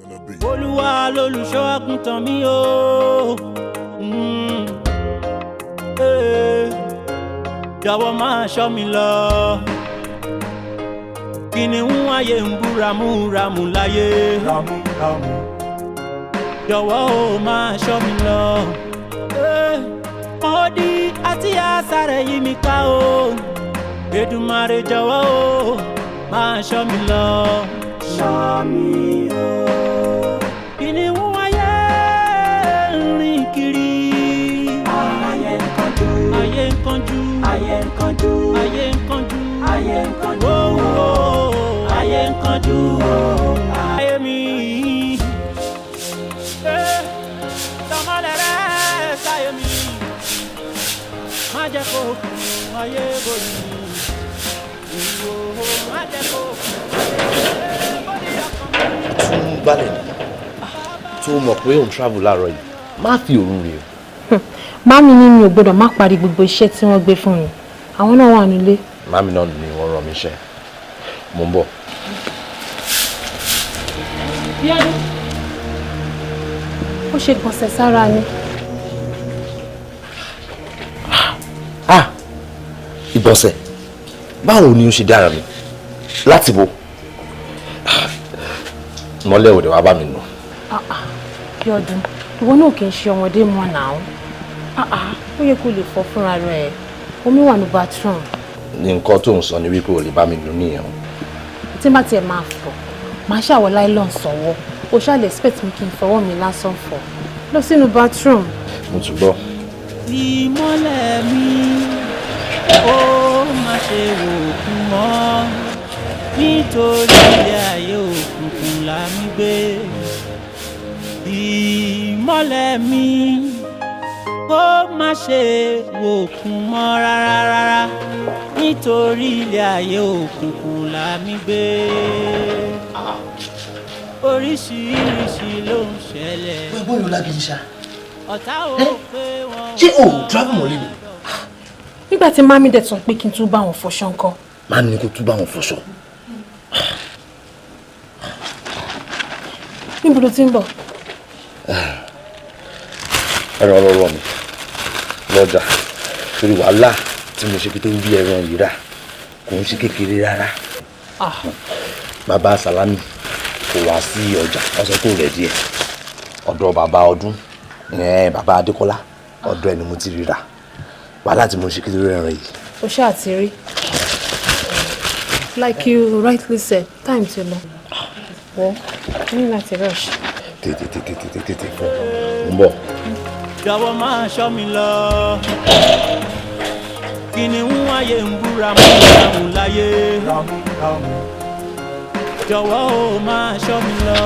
Olúwa lolùṣọ́ àgùntàn mi o. Eh, jọ̀wọ́ máa ṣọ́ mi lọ. Kìnìún ayé ń bú ramúramù láyé. Jọ̀wọ́ o máa ṣọ́ mi lọ. Eh, odi àti àsàrẹ̀ yí mi ká o. Èdùmàrè jọ̀wọ́ o máa ṣọ́ mi lọ. Ṣọ́ mi o. Kìnìún ayé ń rìn kiri. Ayé ń kánjú. Ayé ń kánjú. Ayé ń kánjú. Ayé ń kánjú. Ayé ń kánjú. Ayé ń kánjú. Ayé mi. Eh, tọmọlẹ rẹ sáyé mi. Má jẹ́ kó kún ayé borí mi. Ìwò má jẹ́ kó kún ayé borí ọkàn mi. Tún gbálẹ̀ ni tó mọ̀ pé òun travel láàárọ̀ yìí, má fi òru rè o. Mummy ní mi ò gbọ́dọ̀ má parí gbogbo iṣẹ́ tí wọ́n gbé fún mi. Àwọn náà wà nílé. Mummy náà ni wọ́n rán mi iṣẹ́. Mo ń bọ̀. Bíọ́dún, ó ṣe gbọ̀nsẹ̀ sára ni. Ah, ìgbọ̀nsẹ̀! Báwo ni ó ṣe dára mi láti bo mọ́lẹ̀ òde wàá bá mi nù? Ah ah, Bíọ́dún, ìwọ náà kì í ṣe ọmọdé mọ́ náà. Ah ah, ó yẹ kó lè fọ fúnra rẹ̀. Omi wà ní bathroom. Ní nǹkan tó ń sọ ni wípé o lè bá mi nù nìyẹn o. Tí má tiẹ̀ máa fọ̀, màá ṣàwọ̀ nylon sọ̀wọ́. O ṣáà lè expect mi kí n fọwọ́ mi lásán fọ̀. Lọ sínú bathroom. Mo tún gbọ́. Ìmọ́lẹ̀ mi, ó má ṣe wò kún mọ́, nítorí ilé ayé òkùnkùn là ń gbé. Ìmọ́lẹ̀ mi, ó má ṣe wò kún mọ́ rárá rárá, nítorí ilé ayé òkùnkùn là ń gbé. Oríṣiríṣi ló ń ṣẹlẹ̀. Gbogbo yóò lágídí ṣá. Ọ̀tá ò pé wọn. Ṣé o ò travel mọ́lẹ̀ ni? Nígbà tí mummy dẹ̀ tún pé kí n tún bá wọn fọṣọ ńkọ́? Mummy ní kó tún bá wọn fọṣọ. Níbo ló ti ń bọ̀? Ẹran ọlọ́rọ̀ mi lọ́jà, torí wàhálà tí mo ṣe kí tó rí ẹran yìí rà kò ń ṣe kékeré rárá. Bàbá Sàlámì kò wá sí ọjà, wọ́n sọ pé ó rẹ̀ díẹ̀. Ọ̀dọ̀ bàbá ọdún, bàbá Adékọ́lá, ọ̀dọ̀ ẹ̀ ni mo ti rí rà. Wàhálà tí mo ṣe kí tó rí ẹran yìí. O ṣáà ti rí. Like you rightly said, time ti lọ. Wọ́n ní láti rush. Tètè tètè tètè tètè fún un bọ̀. Jọ̀wọ́ máa ṣọ́ mi lọ. Kìnìún ayé ń búra mú láyé. Jọ̀wọ́ o máa ṣọ́ mi lọ.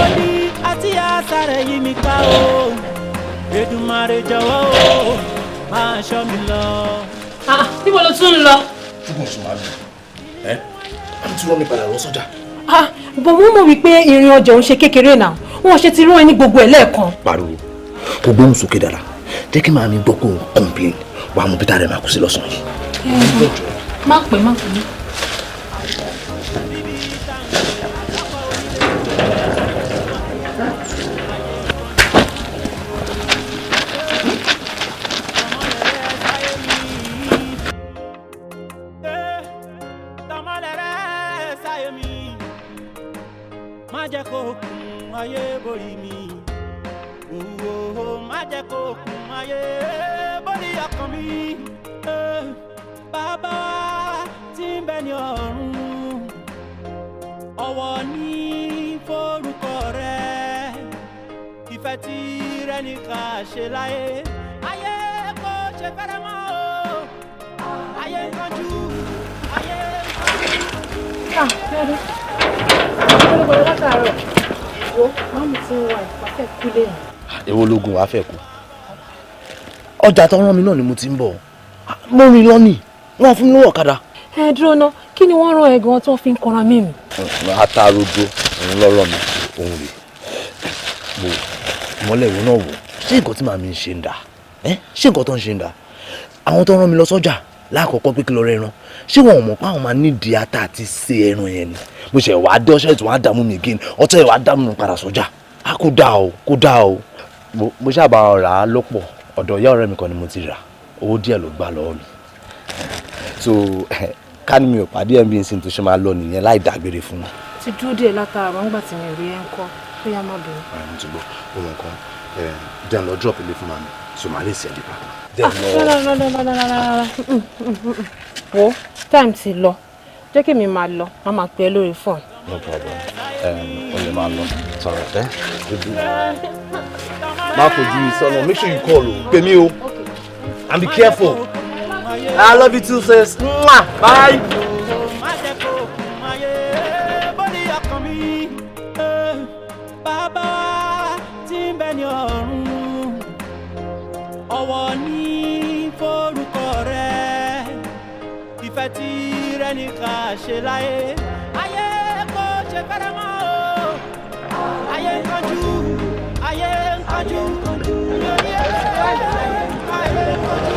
Odi àti àsàrẹ̀ yí mi ká o. Èdùmàrè jọ̀wọ́ o máa ṣọ́ mi lọ. Ah, níbo ló tún ń lọ? Tí kò sùn máa lò ẹ́, àmì tí wọ́n mi padà lọ sọ́jà. Ah, bọ̀ wọ́n mọ̀ wípé ìrìn ọjà òun ṣe kékeré náà. Wọ́n ṣe ti rán ẹ ní gbogbo ẹ̀ lẹ́ẹ̀kan. Pariwo kò gbóhùn sókè dára, jẹ́ kí màmí gbọ́ kó complain. Wàá mú peter rẹ̀ máa kú sí lọ́sàn-án yìí. Má pè, má pè mí. Tọmọlẹ̀ rẹ̀ sáyé mi. Má jẹ́ kó kún ayé borí mi. Òwò má jẹ́ kó kún ayé borí ọkàn mi. Eh, bàbá tí ń bẹ ní ọ̀run, ọ̀wọ̀ ní forúkọ rẹ̀. Ìfẹ́ tí rẹ̀ ní ká ṣe láyé. Ayé kò ṣe fẹ́rẹ̀ mọ́ o. Ayé ń kánjú. Ayé ń kánjú. Ah, Bíọ́dún. Gbọ́dọ̀ látàárọ̀. Wo, mummy ti ń wá ìpàfẹ́ kú lẹ́yìn. Èwo lógun wàá fẹ́ kú? Ọjà tó rán mi náà ni mo ti ń bọ̀. Mo rìn lọ́nì, wọ́n fún mi lówó ọ̀kadà. Ẹ dúró ná, kí ni wọ́n rán ẹ gan tí wọ́n fi ń kanra mímu? Atarodo òun lọ́rọ̀ mi, òun rè wò mọ́lẹ̀ ìwọ náà wò. Ṣé nǹkan tí màmí ń ṣe ń dà? Ṣé nǹkan tó ń ṣe ń dà? Àwọn tó rán mi lọ sọ́jà Lákọ̀ọ́kọ́ pé kí lọ rẹ ẹran, ṣé wọn ò mọ̀ pé àwọn máa nídìí ata àti ṣe ẹran yẹn ni? Mo ṣe wàá dé, ọṣẹ tí wàá dààmú mi again, ọtẹ wàá dààmú mi padà sọ́jà. Á kó dáa o, kó dáa o. Mo ṣàbà rà á lọ́pọ̀. Ọ̀dọ̀ ìyá ọ̀rẹ́ mi kan ni mo ti rà, owó díẹ̀ ló gbà lọ́wọ́ mi. So ká ní mi ò pàdé ẹ̀ bí n sin tó ṣe máa lọ nìyẹn láì dágbére fún wọn. Ti dúró díẹ̀ látàárọ̀ ńgbà tí mi ò rí ẹ ń kọ́. Bóyá má bínú. Mo ti gbọ́ ohun kan. Jẹ́ n lọ drop ilé fún màmí, so màá lè send it back. Ah, no, no, no, no, no, no, no, no. Wo, time ti lọ. Jẹ́ kí mi máa lọ, má máa pè é lórí phone. No problem, o lè máa lọ. Sọ̀rọ̀ ẹ́, má fojú sọ́nà. Make sure you call o, pè mí o, and be careful. I love you too, sis. Mwah. Bye. Má jẹ́ kó kún ayé bóde ọkàn mi. Bàbá tí ń bẹ ní ọ̀run, ọ̀wọ̀ ní forúkọ rẹ̀, ìfẹ́ tí rẹ̀ ní ká ṣe láyé, ayé kò ṣe fẹ́rẹ̀ mọ́ o. Ayé ń kánjú, ayé ń kánjú, ayé ń kánjú.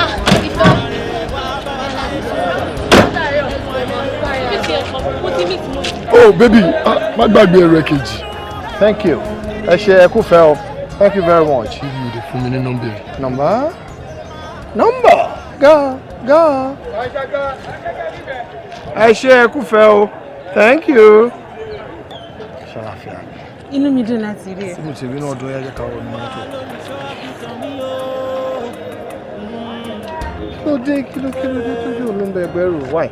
Ah, ìfẹ́. Oh baby, ah, má gbàgbé ẹrù ẹ kejì. Thank you. Ẹ ṣe, ẹ kú fẹ́ o. Thank you very much. Baby, o dey fún mi ní nọ́mbà ẹ. Number? Number? Go, go. Ẹ ṣe, ẹ kú fẹ́ o. Thank you. Ṣàlàfíà. Inú mi dùn láti rí ẹ. Tí mo ti rí náà dún, yá, jẹ́ ká wọnú mọ́tò. Kí ló dé, kí ló dé tó yóò ló ń bẹ ẹgbẹ́ rò wáì?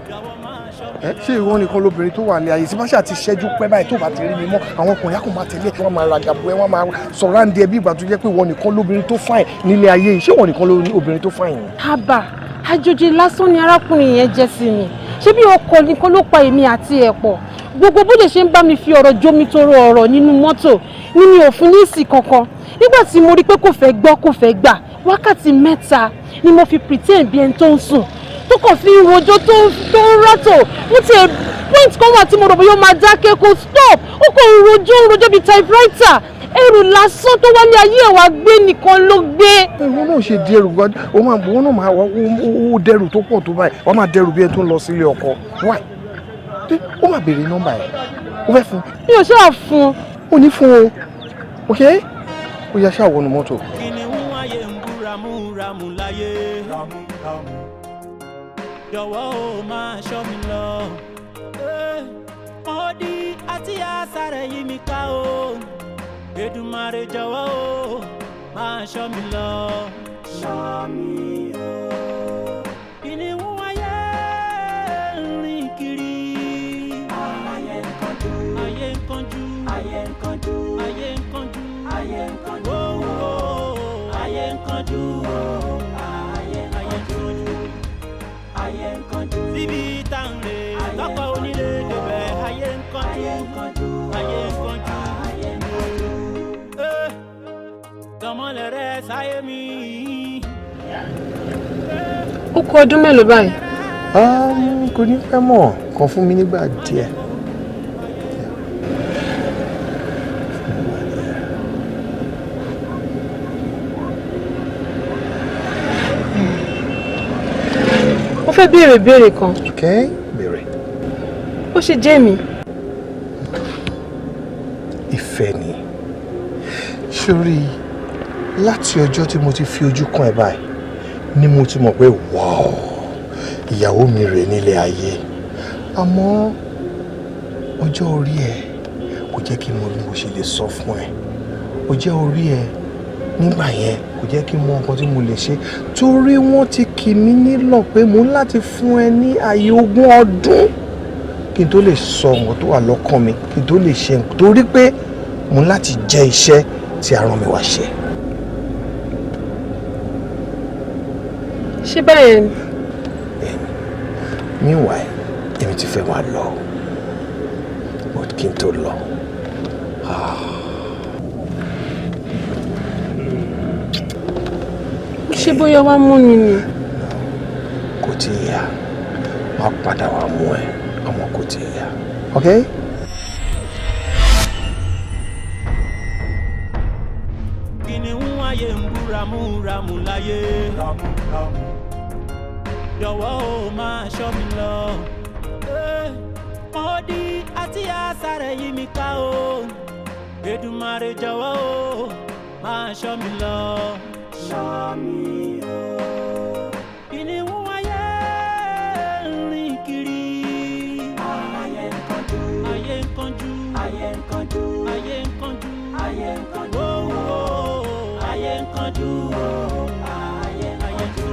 Ẹ ṣé ìwọ nìkan lóbìnrin tó wà ní ayé tí bá ṣáà ti ṣẹ́jú pẹ́ báyìí tó bá ti rí mi mọ́, àwọn ọkùnrin á kò máa tẹ̀lé, wọ́n máa ragàbọ̀ ẹ, wọ́n máa sọ̀rọ̀ àǹdí ẹ bí ìgbà tó jẹ́ pé ìwọ nìkan lóbìnrin tó fine nílé ayé yìí. Ṣé ìwọ nìkan lóbìnrin tó fine ni? Haba, àjòjì lásán ni arákùnrin yẹn jẹ́ sí mi. Ṣé bí ọkọ nìkan ló pa èmi àti ẹ̀ pọ̀? Gbogbo bó lè ṣe ń bá mi fi ọ̀rọ̀ jómi toro ọ̀rọ̀ nínú mọ́tò ní mi ò fún ní ìsì kankan. Nígbà tí mo rí pé kò fẹ́ gbọ́, kò fẹ́ gbà, wákàtí 3 ni mo fi pretend bí ẹni tó ń sùn, tó kàn fi ń rojọ́, tó ń rátò. Mo ti point kan wà tí mo rò bóyá ó máa dákẹ́, kó stop, ó kàn ń rojọ́, ń rojọ́ bíi typewriter. Ẹrù lásán tó wálé ayé ẹ̀ wá gbé nìkan ló gbé. Ìwọ náà ṣe di ẹrù gan, o máa, ìwọ náà máa ó dẹrù tó pọ̀ tó báyìí, wọ́n máa dẹrù bí ẹni tó ń lọ sílé ọkọ. Why? Ó máa béèrè nọ́mbà ẹ̀, ó fẹ́ fún. Mi ò ṣáà fún un. Ó ní fún o, ok, ó yá, ṣáà wọnú mọ́tò. Kìnìún ayé ń bú ramúramù láyé. Jọ̀wọ́ o, máa ṣọ́ mi lọ. Odi àti àsàrẹ̀ yí mi ká o. Èdùmàrè, jọ̀wọ́ o, máa ṣọ́ mi lọ. Ṣọ́ mi o. Kìnìún ayé ń rìn kiri. Ayé ń kánjú. Ayé ń kánjú. Ayé ń kánjú. Ayé ń kánjú. Ayé ń kánjú. Ayé ń kánjú. Ayé ń kánjú. Ayé ń kánjú. Síbi tá ń rè tọkọ onílé débẹ̀, ayé ń kánjú. Ayé ń kánjú. Ayé ń kánjú. Ayé ń kánjú. Tọmọlẹ rẹ sáyé mi. Ó kọ ọdún mélòó báyìí? Kò ní pẹ́ mọ̀, kàn fún mi nígbà díẹ̀. Mo fẹ́ béèrè ìbéèrè kan. Ok, béèrè. Ó ṣe jẹ́ mi. Ìfẹ́ ni. Sórí láti ọjọ́ tí mo ti fi ojú kan ẹ báyìí ni mo ti mọ̀ pé wow, ìyàwó mi rè nílé ayé. Àmọ́ ọjọ́ orí ẹ kò jẹ́ kí n mọ bí mo ṣe lè sọ fún ẹ. Ọjọ́ orí ẹ nígbà yẹn kò jẹ́ kí n mọ nǹkan tí mo lè ṣe, torí wọ́n ti kì mí nílọ̀ pé mo ní láti fún ẹ ní ààyè 20 ọdún kí n tó lè sọ nǹkan tó wà lọ́kàn mi, kí n tó lè ṣe nǹkan, torí pé mo ní láti jẹ́ iṣẹ́ tí a rán mi wá ṣe. Ṣé báyẹn ni? Meanwhile, èmi ti fẹ́ máa lọ, but kí n tó lọ, ah, Ṣé bóyá wá mú mi ni? Kò tí ì yá. Máa padà wá mú ẹ, àmọ́ kò tí ì yá, okay. Kìnìún ayé ń bú. Ramúramù láyé. Jọ̀wọ́ o máa ṣọ́ mi lọ. Odi àti àsàrẹ̀ yí mi ká o. Èdùmàrè jọ̀wọ́ o máa ṣọ́ mi lọ. Ṣọ́ mi o. Kìnìún ayé ń rìn kiri. Ayé ń kánjú. Ayé ń kánjú. Ayé ń kánjú. Ayé ń kánjú. Ayé ń kánjú. Ayé ń kánjú. Ayé ń kánjú.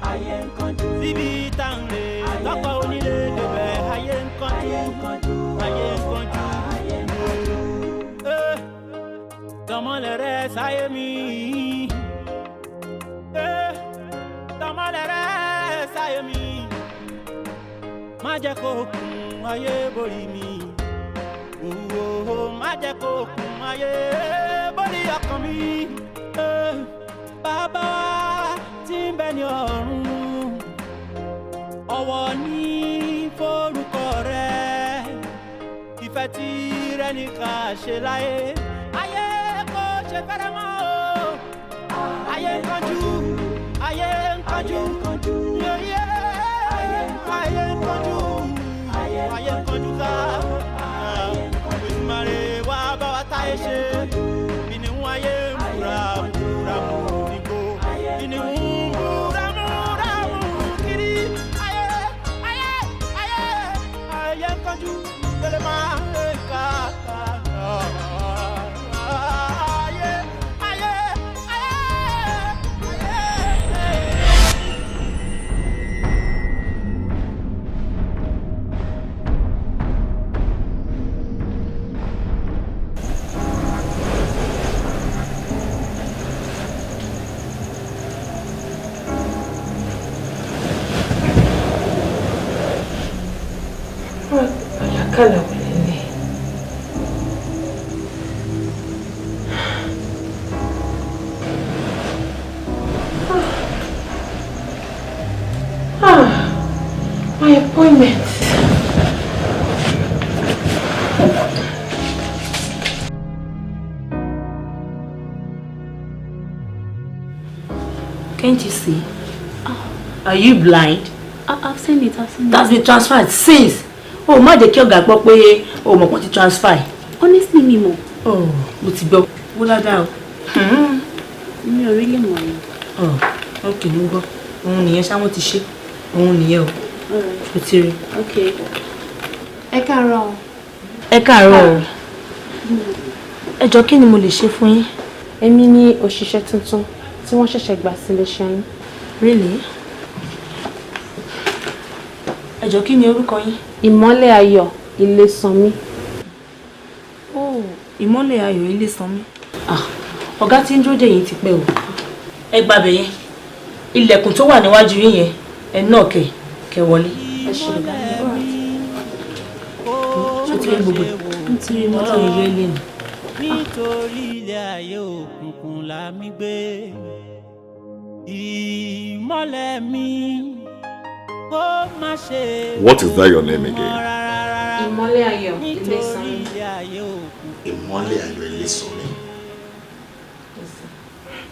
Ayé ń kánjú. Síbi tá ń lè tọkọ onílé débẹ̀. Ayé ń kánjú. Ayé ń kánjú. Ayé ń kánjú. Ayé ń kánjú. Tọmọlẹ rẹ sáyé mi. Tọmọlẹ rẹ sáyé mi. Má jẹ́ kó kún ayé borí mi. Má jẹ́ kó kún ayé borí ọkàn mi. Bàbá tí ń bẹ ní ọ̀run, ọ̀wọ̀ ní forúkọ rẹ. Ìfẹ́ tí rẹ ní ká ṣe láyé. Ayé kò ṣe fẹ́rẹ̀ mọ́ o. Ayé ń kánjú, ayé ń kánjú, ayé ń kánjú, ayé ń kánjú ká. Èdùmàrè wá bá wa táyé ṣe. Kìnìún ayé ń búra búra mú nígbó. Kìnìún búra múra mú kiri. Ayé, ayé, ayé, ayé ń kánjú. Tẹ́lẹ̀ máa ń ká ká. Ayé, ayé, ayé, ayé. Àlákàlà wò lélẹ̀? Ah, my appointment. Can't you see? Are you blind? I've seen it, I've seen it. That's been transferred since. Oh, má jẹ́ kí ọ̀gá gbọ́ pé o mọ̀ pọ́n ti transfer. Honestly, mi mọ̀. Oh, mo ti gbọ́. Wó ládàá o. Mi ò really mọ̀ ni. Oh, okay, mo gbọ́. Òun nìyẹn ṣá wọ́n ti ṣe. Òun nìyẹn o. Mo ti rí. Okay. Ẹ káàárọ̀ o. Ẹ káàárọ̀ o. Ẹ jọ̀ọ́, kí ni mo lè ṣe fún yín? Èmi ni òṣìṣẹ́ tuntun tí wọ́n ṣẹ̀ṣẹ̀ gbà sí iléeṣẹ́ yín. Really? Ẹ jọ̀ọ́, kí ni orúkọ yín? Ìmọ́lẹ̀ Ayọ̀ Ilésànmí. Oh, Ìmọ́lẹ̀ Ayọ̀ Ilésànmí. Ah, ọ̀gá tí ń dúró dè yín ti pẹ́ o. Ẹ gbàbẹ̀ yẹn. Ilẹ̀kùn tó wà níwájú yín yẹn, ẹ náà kẹ̀ wọlé. Ẹ ṣe. Ṣé o ti rí gbogbo ẹ̀? Mo ti rí, mo ti Ọlọ́run rí. yọ ilé ni. Nítorí ilé ayé òkùnkùn la mi gbé. Ìmọ́lẹ̀ mi kó má ṣe. What is that your name again? Ìmọ́lẹ̀ Ayọ̀ Nítorí Ilésànmí. ilé ayé òkùnkùn. Ìmọ́lẹ̀ Ayọ̀ Ilésànmí.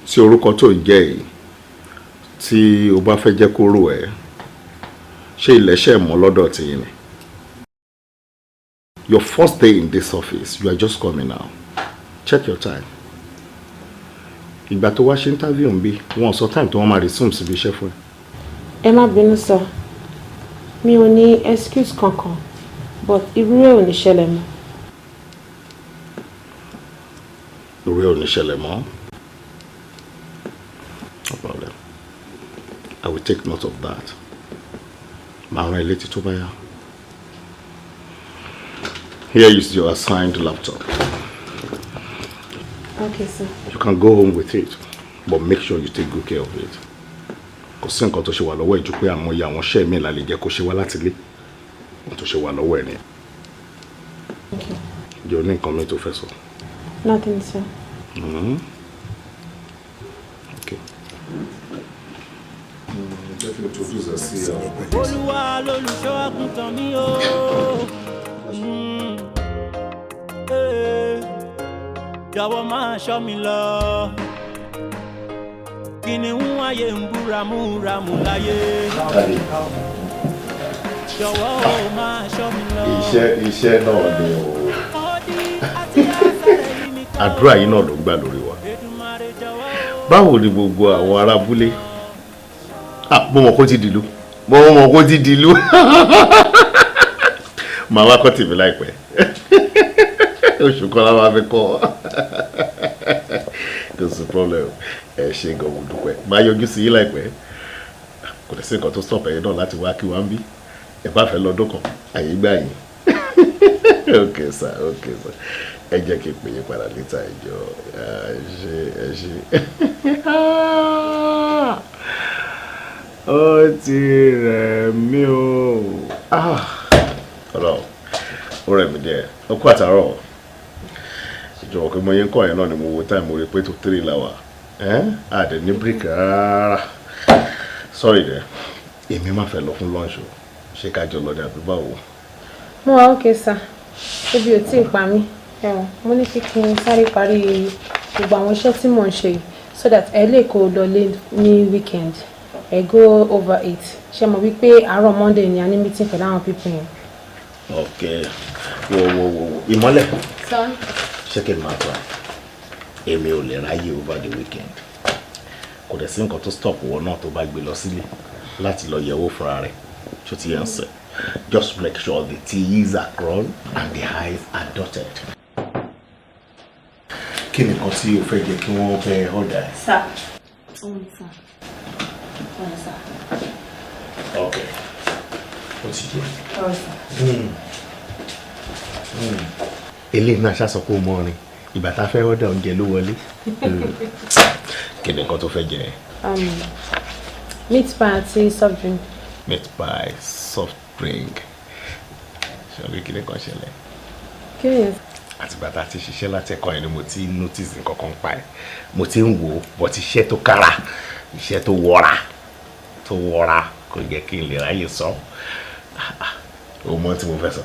Tí orúkọ tó ń jẹ́ yìí, tí o bá fẹ́ jẹ́ kó rò ẹ́, ṣé ilẹ̀ ṣe mọ́ lọ́dọ̀ tìyín ni? Your first day in this office, you are just coming now. Check your time. Ìgbà tó wá ṣe interview ń bí, wọ́n sọ time tó wọ́n máa resume síbi iṣẹ́ fún ẹ? Ẹ má bínú sir, mi ò ní excuse kankan, but irú ẹ̀ ò ní ṣẹlẹ̀ mọ́. Irú ẹ̀ ò ní ṣẹlẹ̀ mọ́. No problem. I will take note of that. Màá rán ẹ létí tó bá yá. Here is your assigned laptop. Okay, sir. You can go home with it, but make sure you take good care of it. Kò sí nǹkan tó ṣe wà lọ́wọ́ ẹ̀ ju pé àwọn iye àwọn iṣẹ́ mi là lè jẹ́ kó ṣe wá láti ilé. Ohun tó ṣe wà lọ́wọ́ ẹ̀ ni. Okay. Ǹjẹ́ o ní nǹkan mi tó fẹ́ sọ? Nothing, sir. Okay. Jẹ́ kí n introduce ẹ sí àwọn Olúwa lolùṣọ́ àgùntàn mi o. Jọ̀wọ́ máa ṣọ́ mi lọ. Kìnìún ayé ń bú ramúramù láyé. Jọ̀wọ́ o máa ṣọ́ mi lọ. Iṣẹ́ náà ni o. Àdúrà yìí náà ló ń gbà lórí wa. Báwo ni gbogbo àwọn ará abúlé? Mo mọ̀ kó ti dìlú, mo mọ̀ kó ti dìlú. Màá wá kọ́ tèmi láìpẹ́. Oṣù kan la máa fi kọ́. Kò sí problem. Ẹ ṣe gan, mo dúpẹ́. Máa yọjú sí yín láìpẹ́. Kò lè sí nǹkan tó stop ẹ̀yin náà láti wá kí wá ń bí. Ẹ bá fẹ́ lọ́dún kan, àyè gbà yín. Okay sir, okay sir. Ẹ jẹ́ kí n pè yín padà later. Ẹ jọ̀ọ́, ẹ ṣé, ẹ ṣé. Ó ti rẹ̀ mí o. Ọlọ́run, ó rẹ̀ mí díẹ̀. Ó kú àtàárọ̀. Ìjọba pé mo yẹn ń kọ́ yẹn náà ni mo wo time, mo rí pé tó 3 la wà. A dẹ̀ ní break rárá. Sorry dẹ̀, èmi máa fẹ́ lọ fún lunch o. Ṣé ká jọ lọ ní àbí báwo? Mo wà okay sir, ebi ò tí ì pa mí. Ẹ̀wọ̀n mo ní kí n sáré parí gbogbo àwọn iṣẹ́ tí mò ń ṣe yìí so that ẹ lè kó lọ lé ní weekend, ẹ go over it. Ṣe mọ̀ wípé àárọ̀ Monday ni a ní meeting pẹ̀lú àwọn people yẹn. Ok, wo wo wo wo, Ìmọ́lẹ̀. Sir. Ṣé kí n máa tọ́ ẹ? Èmi ò lè ráyè over the weekend. Kò dẹ̀ sí nǹkan tó stop wọ náà tó bá gbé lọ sílé láti lọ yẹ̀wò fúnra rẹ̀. Ṣó ti yẹn ń sẹ̀? Just make sure the T's are crossed and the I's are dotted. Kí ni nǹkan tí o fẹ́ jẹ́ kí wọ́n bẹ ọ̀dà ẹ̀? Sir. Sir. Sir. Ok, ó ti jẹ́. Ọ̀rọ̀ sir. Eléyìí náà ṣàṣọ pé ó mọ orin ìgbà tá a fẹ́ ọ̀dà oúnjẹ ló wọlé. Kí ni nǹkan tó fẹ́ jẹ? Meat pie àti soft drink. Meat pie, soft drink. Ṣé kí ni kan ṣẹlẹ̀? Kí ni? Àtìgbà tá a ti ṣiṣẹ́ láti ẹ̀kọ́ yẹn ni mo ti notice nǹkan kan pa ẹ̀. Mo ti ń wò ó, but iṣẹ́ tó kára, iṣẹ́ tó wọra, tó wọra kò jẹ́ kí n lè ráyè sọ. O mọ tí mo fẹ́ sọ.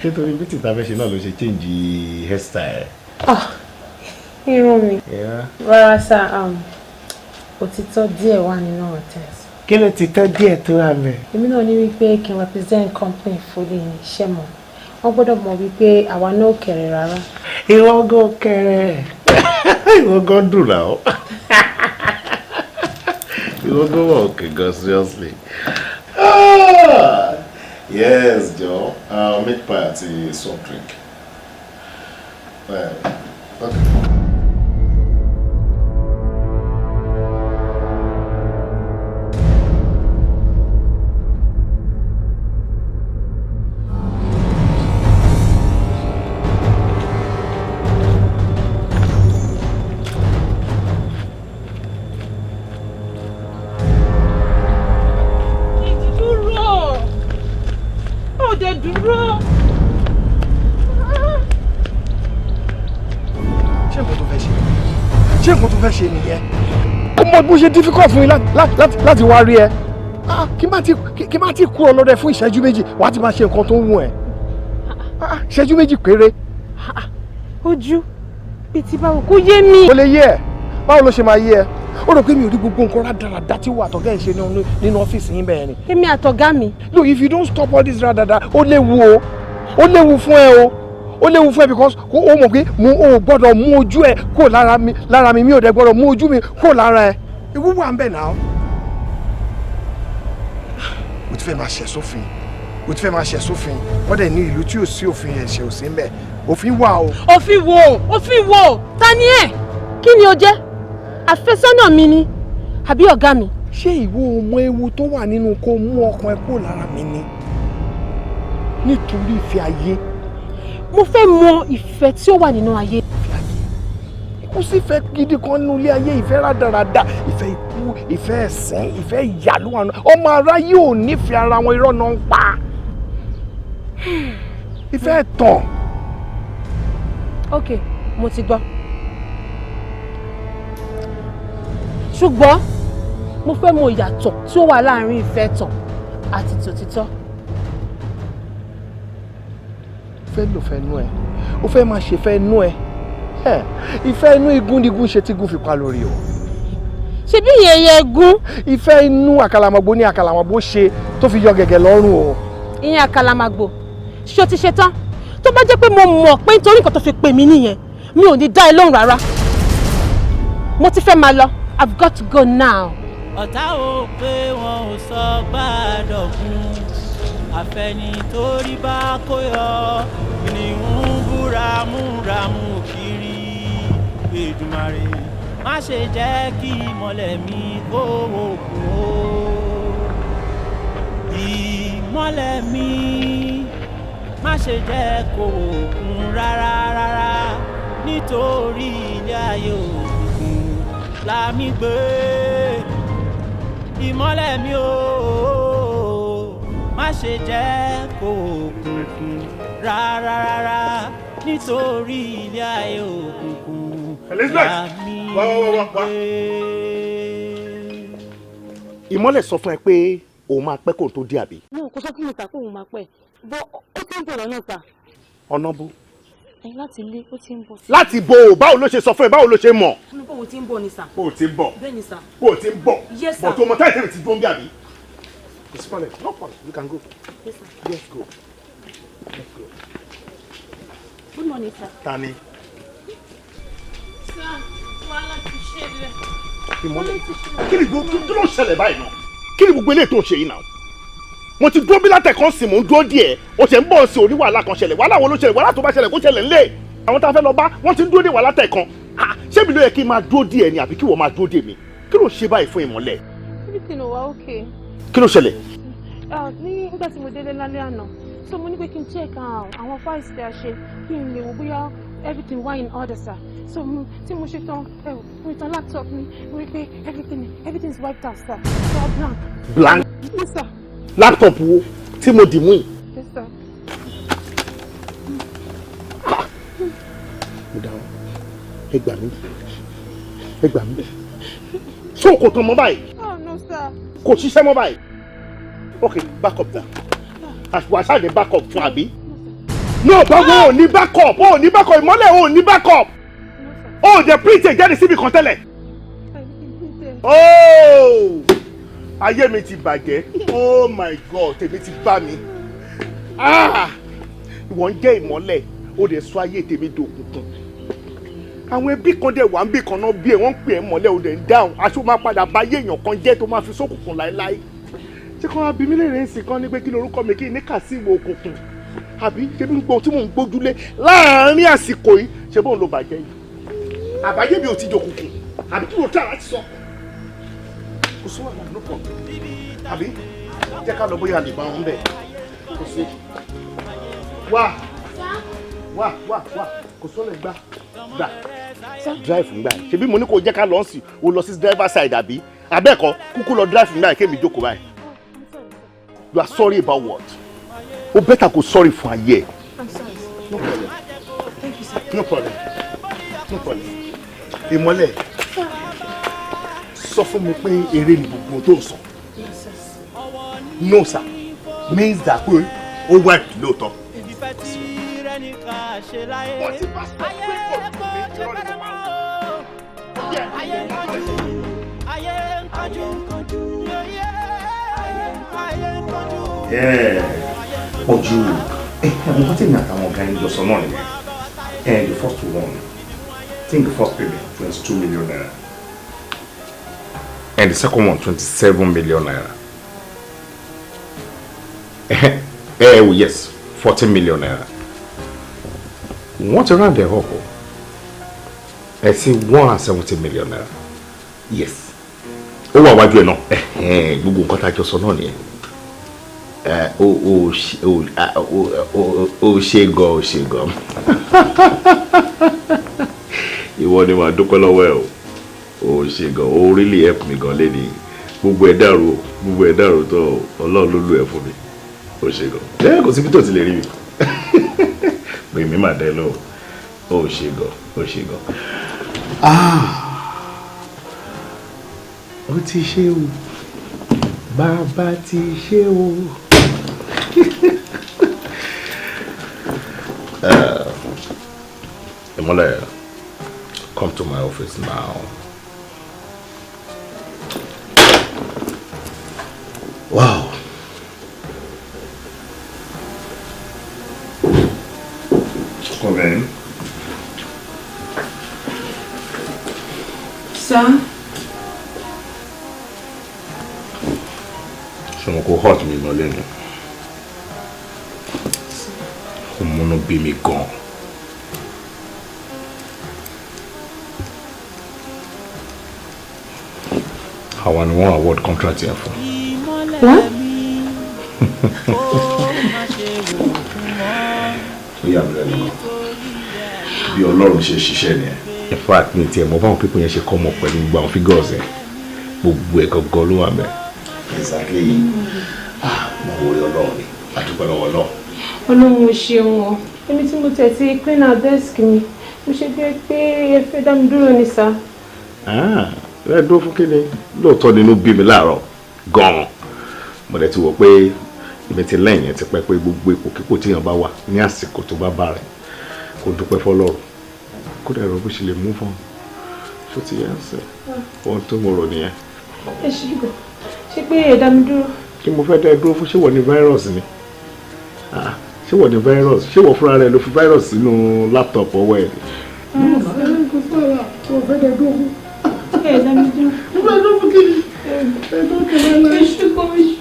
Ṣé torí bí tìta fẹ́ ṣe náà ló ṣe change hairstyle? Ah, irun mi. Rárá sir, òtítọ́ díẹ̀ wà nínú ọ̀rọ̀ tẹ̀ sọ. Kí ló ti tọ́ díẹ̀ tó wà mẹ́? Èmi náà ní wípé kí n represent company fully ní iṣẹ́ mọ̀. Wọ́n gbọ́dọ̀ mọ̀ wípé àwa náà ò kéré rárá. Ìwọ gan kéré. Ìwọ gan dùn náà. Ìwọ gan wà okay gan, seriously. Ah! Yes, Joe. Meat pie àti soft drink. Okay. Dúró! Ó dẹ̀ dúró! Ṣé nǹkan tó fẹ́ ṣe, ṣé nǹkan tó fẹ́ ṣe nìyẹn? Ó mọ bó ṣe difficult fún mi láti wá rí ẹ. Ah, kí má ti kúrò lọ́dọ̀ ẹ fún ìṣẹ́jú 2, wàá ti máa ṣe nǹkan tó ń wù ẹ́. Ah, ìṣẹ́jú 2 péré. Ojú bíi ti báwo? Kò yé mi. Ó lè yé ẹ. Báwo ló ṣe máa yé ẹ? Ó rò pé mi ò rí gbogbo nǹkan rádaràda tí wà àtọ̀gá ẹ̀ ṣe nínú ọ́fíìsì yín bẹ́ẹ̀ ni. Èmi àtọ̀gá mi. Look, if you don't stop all this rádaràda, ó léwu o, ó léwu fún ẹ o, ó léwu fún ẹ, because ó mọ̀ pé mo ò gbọ́dọ̀ mú ojú ẹ kúrò lára mi, mi ò dẹ̀ gbọ́dọ̀ mú ojú mi kúrò lára ẹ. Ewu wà ń bẹ̀ náà. O ti fẹ́ máa ṣẹ̀ sófin, o ti fẹ́ máa ṣẹ̀ sófin. Wọ́n dẹ̀ ní ìlú tí ò sí òfin, ẹ̀ṣẹ̀ ò sí ń bẹ̀. Òfin wà o. Òfin wo? Òfin wo? Ta ni ẹ? Kí ni o jẹ́? Àfẹ́sọ́nà mi ni àbí ọ̀gá mi? Ṣé ìwọ ò mọ ewu tó wà nínú kó mú ọkàn ẹ kúrò lára mi ni nítorí ìfẹ́ ayé? Mo fẹ́ mọ ìfẹ́ tí ó wà nínú ayé. Kò sí ìfẹ́ gidi kan nínú ilé ayé. Ìfẹ́ rádaràda, ìfẹ́ ikú, ìfẹ́ ẹ̀sìn, ìfẹ́ ìyà ló wà nù. Ọmọ aráyé ò nífẹ̀ẹ́ ara wọn, irọ́ náà ń pa, ìfẹ́ ẹ̀tàn. Ok, mo ti gbọ́, ṣùgbọ́n mo fẹ́ mọ ìyàtọ̀ tí ó wà láàárín ìfẹ́ ẹ̀tàn àti tòtítọ́. Fẹ́ lò fẹ́ nú ẹ, ó fẹ́ máa ṣe fẹ́ nú ẹ. Ìfẹ́ inú igun ni igun ṣe tí igun fi pa lórí o. Ṣebí ìyẹn ẹyẹ ẹgún. Ìfẹ́ inú àkàlàmọ̀gbò ní àkàlàmọ̀gbò ṣe tó fi yọ gẹ̀gẹ̀ lọ́rùn o. Ìyẹn àkàlàmàgbò, ṣé o ti ṣe tán? Tó bá jẹ́ pé mo mọ̀ pé nítorí nǹkan tó fi pè mí nìyẹn, mi ò ní dá ẹ lóhùn rárá. Mo ti fẹ́ máa lọ. I've got to go now. Ọ̀tá ò pé wọn ò sọ gbàdọ̀gún, àfẹnitórí bá kó yọ kìnìún búramúramù kiri. Èdùmàrè, má ṣe jẹ́ kí ìmọ̀lẹ̀ mi kó òkun o. Ìmọ̀lẹ̀ mi, má ṣe jẹ́ kó òkun rárá rárá, nítorí ilé ayé òkùnkùn lámì gbé. Ìmọ̀lẹ̀ mi o, má ṣe jẹ́ kó òkùnkùn rárá rárá, nítorí ilé ayé òkùnkùn Elizabeth, lámì wá wá wá wá. gbé. Ìmọ́lẹ̀ sọ fún ẹ pé òun máa pẹ́ kóun tó dé, àbí? No, kò sọ fún mi ta kóun máa pẹ́ bọ́. Ó ti ń bọ̀ lọ́nà ta. Ọ̀nà bó? Ẹ láti ilé, ó ti ń bọ̀. Láti bo o? Báwo ló ṣe sọ fún ẹ? Báwo ló ṣe mọ̀? Mo ní bóun ti ń bọ̀ ni, sir. Bó o ti ń bọ̀? Bẹ́ẹ̀ ni, sir. Bó o ti ń bọ̀? Yes, sir. Bọ̀ tó mọ táyì tẹ́lẹ̀ ti dún bí, àbí? Kò sí problem, no problem, you can go. Yes, sir. Yes, go. Let's go. Good morning, sir. Ta ni? Sir, wàhálà ti ṣẹlẹ̀. Ìmọ́lẹ̀, kí ni gbogbo kí ló ń ṣẹlẹ̀ báyìí náà? Kí ni gbogbo eléyìí tó ń ṣe yìí náà? Mo ti dúró bí látẹ̀kọ́ sí, mò ń dúró díẹ̀, o ṣe ń bọ̀ sí orí. Wàhálà kan ṣẹlẹ̀. Wàhálà wo ló ṣẹlẹ̀? Wàhálà tó bá ṣẹlẹ̀, kó ṣẹlẹ̀ ńlẹ̀. Àwọn tá a fẹ́ lọ bá wọ́n ti ń dúró dé wàhálà tẹ̀kan. Ṣé mi ló yẹ kí n máa dúró díẹ̀ ni, àbí kí wọ́n máa dúró dè mí? Kí ló ṣe báyìí fún, Ìmọ́lẹ̀? Everything ò wá okay. Kí ló ṣẹlẹ̀? Ní nígbà tí mo délé lálẹ́ àná, so mo ní pé kí n check àwọn files tí a ṣe, kí n lè wò bóyá everything wà in order, sir. So tí mo ṣe tán, ẹ wò, mo tán laptop mi, mo rí pé everything is wiped out, sir. So blank. Blank? Yes, sir. Laptop wo tí mo dì mú yìí? Yes, sir. Mo dáhùn, ẹ gbà mí, ẹ gbà mí. So kò tán mọ́ báyìí? Oh no, sir. Kò ṣiṣẹ́ mọ́ báyìí? Ok, backup da àṣùwà ṣáà ní backup fún, àbí? No, báwo? Ò ní backup, ò ní backup. Ìmọ́lẹ̀, ò ní backup, ò jẹ́ print ẹ̀ jáde síbi kan tẹ́lẹ̀? Oh, ayé mi ti bàjẹ́. Oh my God, tèmi ti bá mi. Ah, ìwọ ń jẹ́ Ìmọ́lẹ̀, ó dẹ̀ sọ ayé tèmi dòkùnkùn. Àwọn ẹbí kan dẹ̀ wà ń bì kan náà bí ẹ, wọ́n ń pè é mọ́lẹ̀, ó dẹ̀ ń dáhùn. Aṣọ máa padà bá ayé èèyàn kan jẹ́ tó máa fi sókùnkùn láéláé. Ṣé kí wọ́n á bí mí léèrè ń sìn kan ní pé kí lorúkọ mi, kí ní kà sí ìwò òkùnkùn, àbí? Ṣé bí gbogbo tí mò ń gbójúlé láàárín àsìkò yìí, ṣé bóun ló bàjẹ́ yìí? Àbáyé mi ò ti dòkùnkùn, àbí? Kí ló tà láti sọ? Kò sí wàhálà, no problem. Àbí jẹ́ ká lọ, bóyá lè bá wọn bẹ̀. Kò sí. Wá wá wá wá, kò sọ́lẹ̀. Gbà gbà, drive ngbà yìí. Ṣebí mo ní kó jẹ́ ká lọ sí, o lọ sí driver side, àbí abẹ́ẹ̀kọ́? Kúkú lọ drive ngbà yìí, kémi jókòó báyìí. You are sorry about what? O better kó sorry fún ayé ẹ. I'm sorry. No problem. Thank you, sir. No problem, no problem. Ìmọ́lẹ̀, sọ fún mi pé eré ni gbogbo tó ń sọ. No sir means that pé ó wà lóòótọ́. Ìfẹ́ tí rẹ́ni ká ṣe láyé. Ayé kò ṣe fẹ́rẹ̀ mọ́ o. Ayé ń kánjú, ayé ń kánjú, ayé ń kánjú. Pọ̀jù àwọn kan tí mi àtàwọn ọ̀gá yín jọ sọ náà nìyẹn. The first one, I think the first payment, ₦22 million, and the second one, ₦27 million. Oh yes, ₦14 million. Wọ́n ti round it up o, ẹ sí ₦170 million. Yes, ó wà wájú ẹ náà. Gbogbo nǹkan tá a jọ sọ náà nìyẹn. O ṣe gan, o ṣe gan. Ìwọ ni màá dúpẹ́ lọ́wọ́ ẹ o. O ṣe gan, o really help me gan lẹ́ni. Gbogbo ẹ̀ dàrú o, gbogbo ẹ̀ dàrú tó o. Ọlọ́run ló lù ẹ́ fún mi. O ṣe gan. Ẹ kò síbi tó ti lè rí mi pé mi máa dẹ lọ. O ṣe gan, o ṣe gan. Ah, ó ti ṣe o, bàbá ti ṣe o. Ìmọ́lẹ̀, come to my office now. Wow. Come in. Sir? Ṣé mo kò hot mi lọ lẹ́nu? Ó múnú bí mi gan. Àwa ni wọ́n award contract yẹn fún. What? Ó yà mí lẹ́nu gan. Bí Ọlọ́run ṣe ṣiṣẹ́ nìyẹn. In fact, mi tiẹ̀ mọ̀ báwọn people yẹn ṣe come up pẹ̀lú gbogbo àwọn figures yẹn. Gbogbo ẹ̀ gangan ló wà mẹ́. Exactly. Ah, mo wo orí Ọlọ́run ni. A dúpẹ́ lọ́wọ́ Ọlọ́run. Ọlọ́run ò ṣeun o. Èmi tí mo tẹ̀ ti clean out desk mi, mo ṣe bí pé ẹ fẹ́ dá mi dúró ni sá. Ah, ẹ dúró fún kíni? Lóòótọ́ ni inú bí mi láàárọ̀ gan-an. Mo dẹ̀ ti wò pé èmi ti lẹ́yìn yẹn ti pẹ́ pé gbogbo ipòkípò tíyàn bá wà ní àsìkò tó bá bá rẹ̀ kó dúpẹ́ fọ́lọ́run, kó dẹ̀ rọ bó ṣe lè mú fún un. Ṣó ti yẹn ń sẹ́? Ohun tó mo rò nìyẹn. Ẹ ṣe gan. Ṣé pé ẹ dá mi dúró? Kí mo fẹ́ dá ẹ dúró fún? Ṣé wọ́n ní virus ni? Ah, ṣé wọ́n ní virus? Ṣé wọ́n fúnra rẹ̀ ló fi virus sínú laptop ọwọ́ ẹ̀ ni? Mo fẹ́ dá dúró fún. Ẹ dá mi dúró. Mo fẹ́ dúró fún kí ni? Ẹ ṣé gan, ẹ ṣé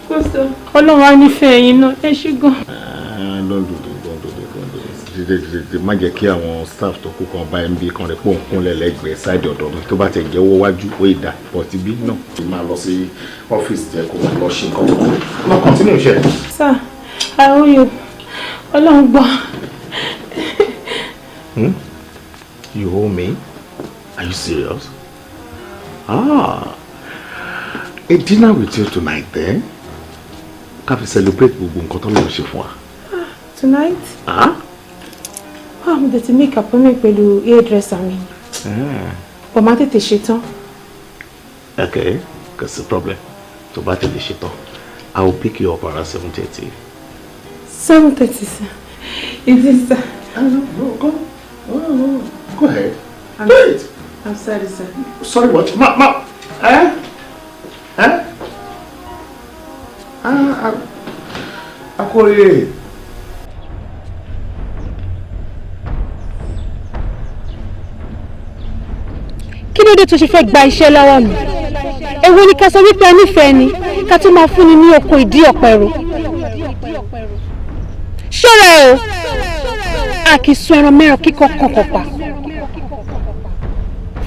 gan sir. Ọlọ́run á nífẹ̀ẹ́ yín náà, ẹ ṣé gan. Don't do this, don't do this, don't do this. Dídé dídé, má jẹ́ kí àwọn staff tó kú kan bá ẹ ń bí kan rẹ̀ pọ̀ ń kúnlẹ̀ lẹ́gbẹ̀ẹ́ side ọ̀dọ̀ mi, tó bá tẹ̀ jẹ́wọ́ wájú ó ìdá pọ̀ ti bí náà. Kí máa lọ sí ọ́fíìsì jẹ́ kó máa lọ ṣe nǹkan tó kù. Lọ continue iṣẹ́. Sir, I owe you. Ọlọ́run gbọ́. Hmm? You owe me? Are you serious? Ah, a dinner with you tonight then? Ká fi celebrate gbogbo nǹkan tó lọ́ọ́ ṣe fún wa. Tonight? Ah? Ah, mo tètè make appointment pẹ̀lú hairdresser mi. Ah. But máa tètè ṣetán. Okay, kò sí problem. Tó bá tètè ṣetán, I will pick you up around 7:30. 7:30, sir. It is, sir. No, go. Oh, go ahead. Do it. I'm sorry, sir. Sorry, what? Ma, ma. Eh? Eh? Ah, ah. Akore. Kí ló dé tó ṣe fẹ́ gba iṣẹ́ lọ́wọ́ mi? Èwo ni ká sọ wípé a nífẹ̀ẹ́ ni ká tó máa fúnni ní oko ìdí ọ̀pẹ̀rù? Ṣọ́ra ẹ o, a kì í sun ẹran mẹ́ran kíkọ́ kankan pa.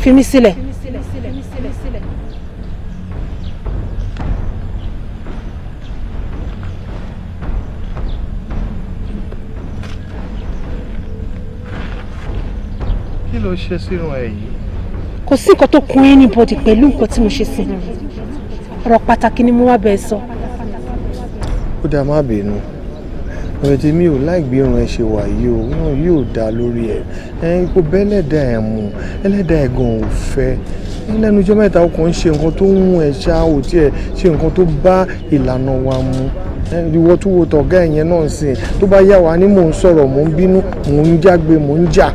Fi mí sílẹ̀. Kí ló ṣe sírun ẹ yìí? Kò sí nǹkan tó kún anybody pẹ̀lú nǹkan tí mo ṣe sí. Ọ̀rọ̀ pàtàkì ni mo wá bẹ́ẹ̀ sọ. Ó dáa, má bínú. Ọ̀rẹ́ tí mi ò láì gbé irun ẹ ṣe wà yìí o, irun yìí ò dáa lórí ẹ. Ẹ kò bẹ́ ẹlẹ́dàá ẹ̀ mu, ẹlẹ́dàá ẹ̀ gan ò fẹ́. Lẹ́nu ọjọ́ mẹ́ta ó kàn ń ṣe nǹkan tó ń mú ẹ ṣá, ò tiẹ̀ ṣe nǹkan tó bá ìlànà wa mu. Ìwọ tún wo tọ̀gá ẹ̀yẹn náà sìn, tó bá yá wa ní mò ń sọ̀rọ̀, mò ń bínú, mò ń jágbe, mò ń jà.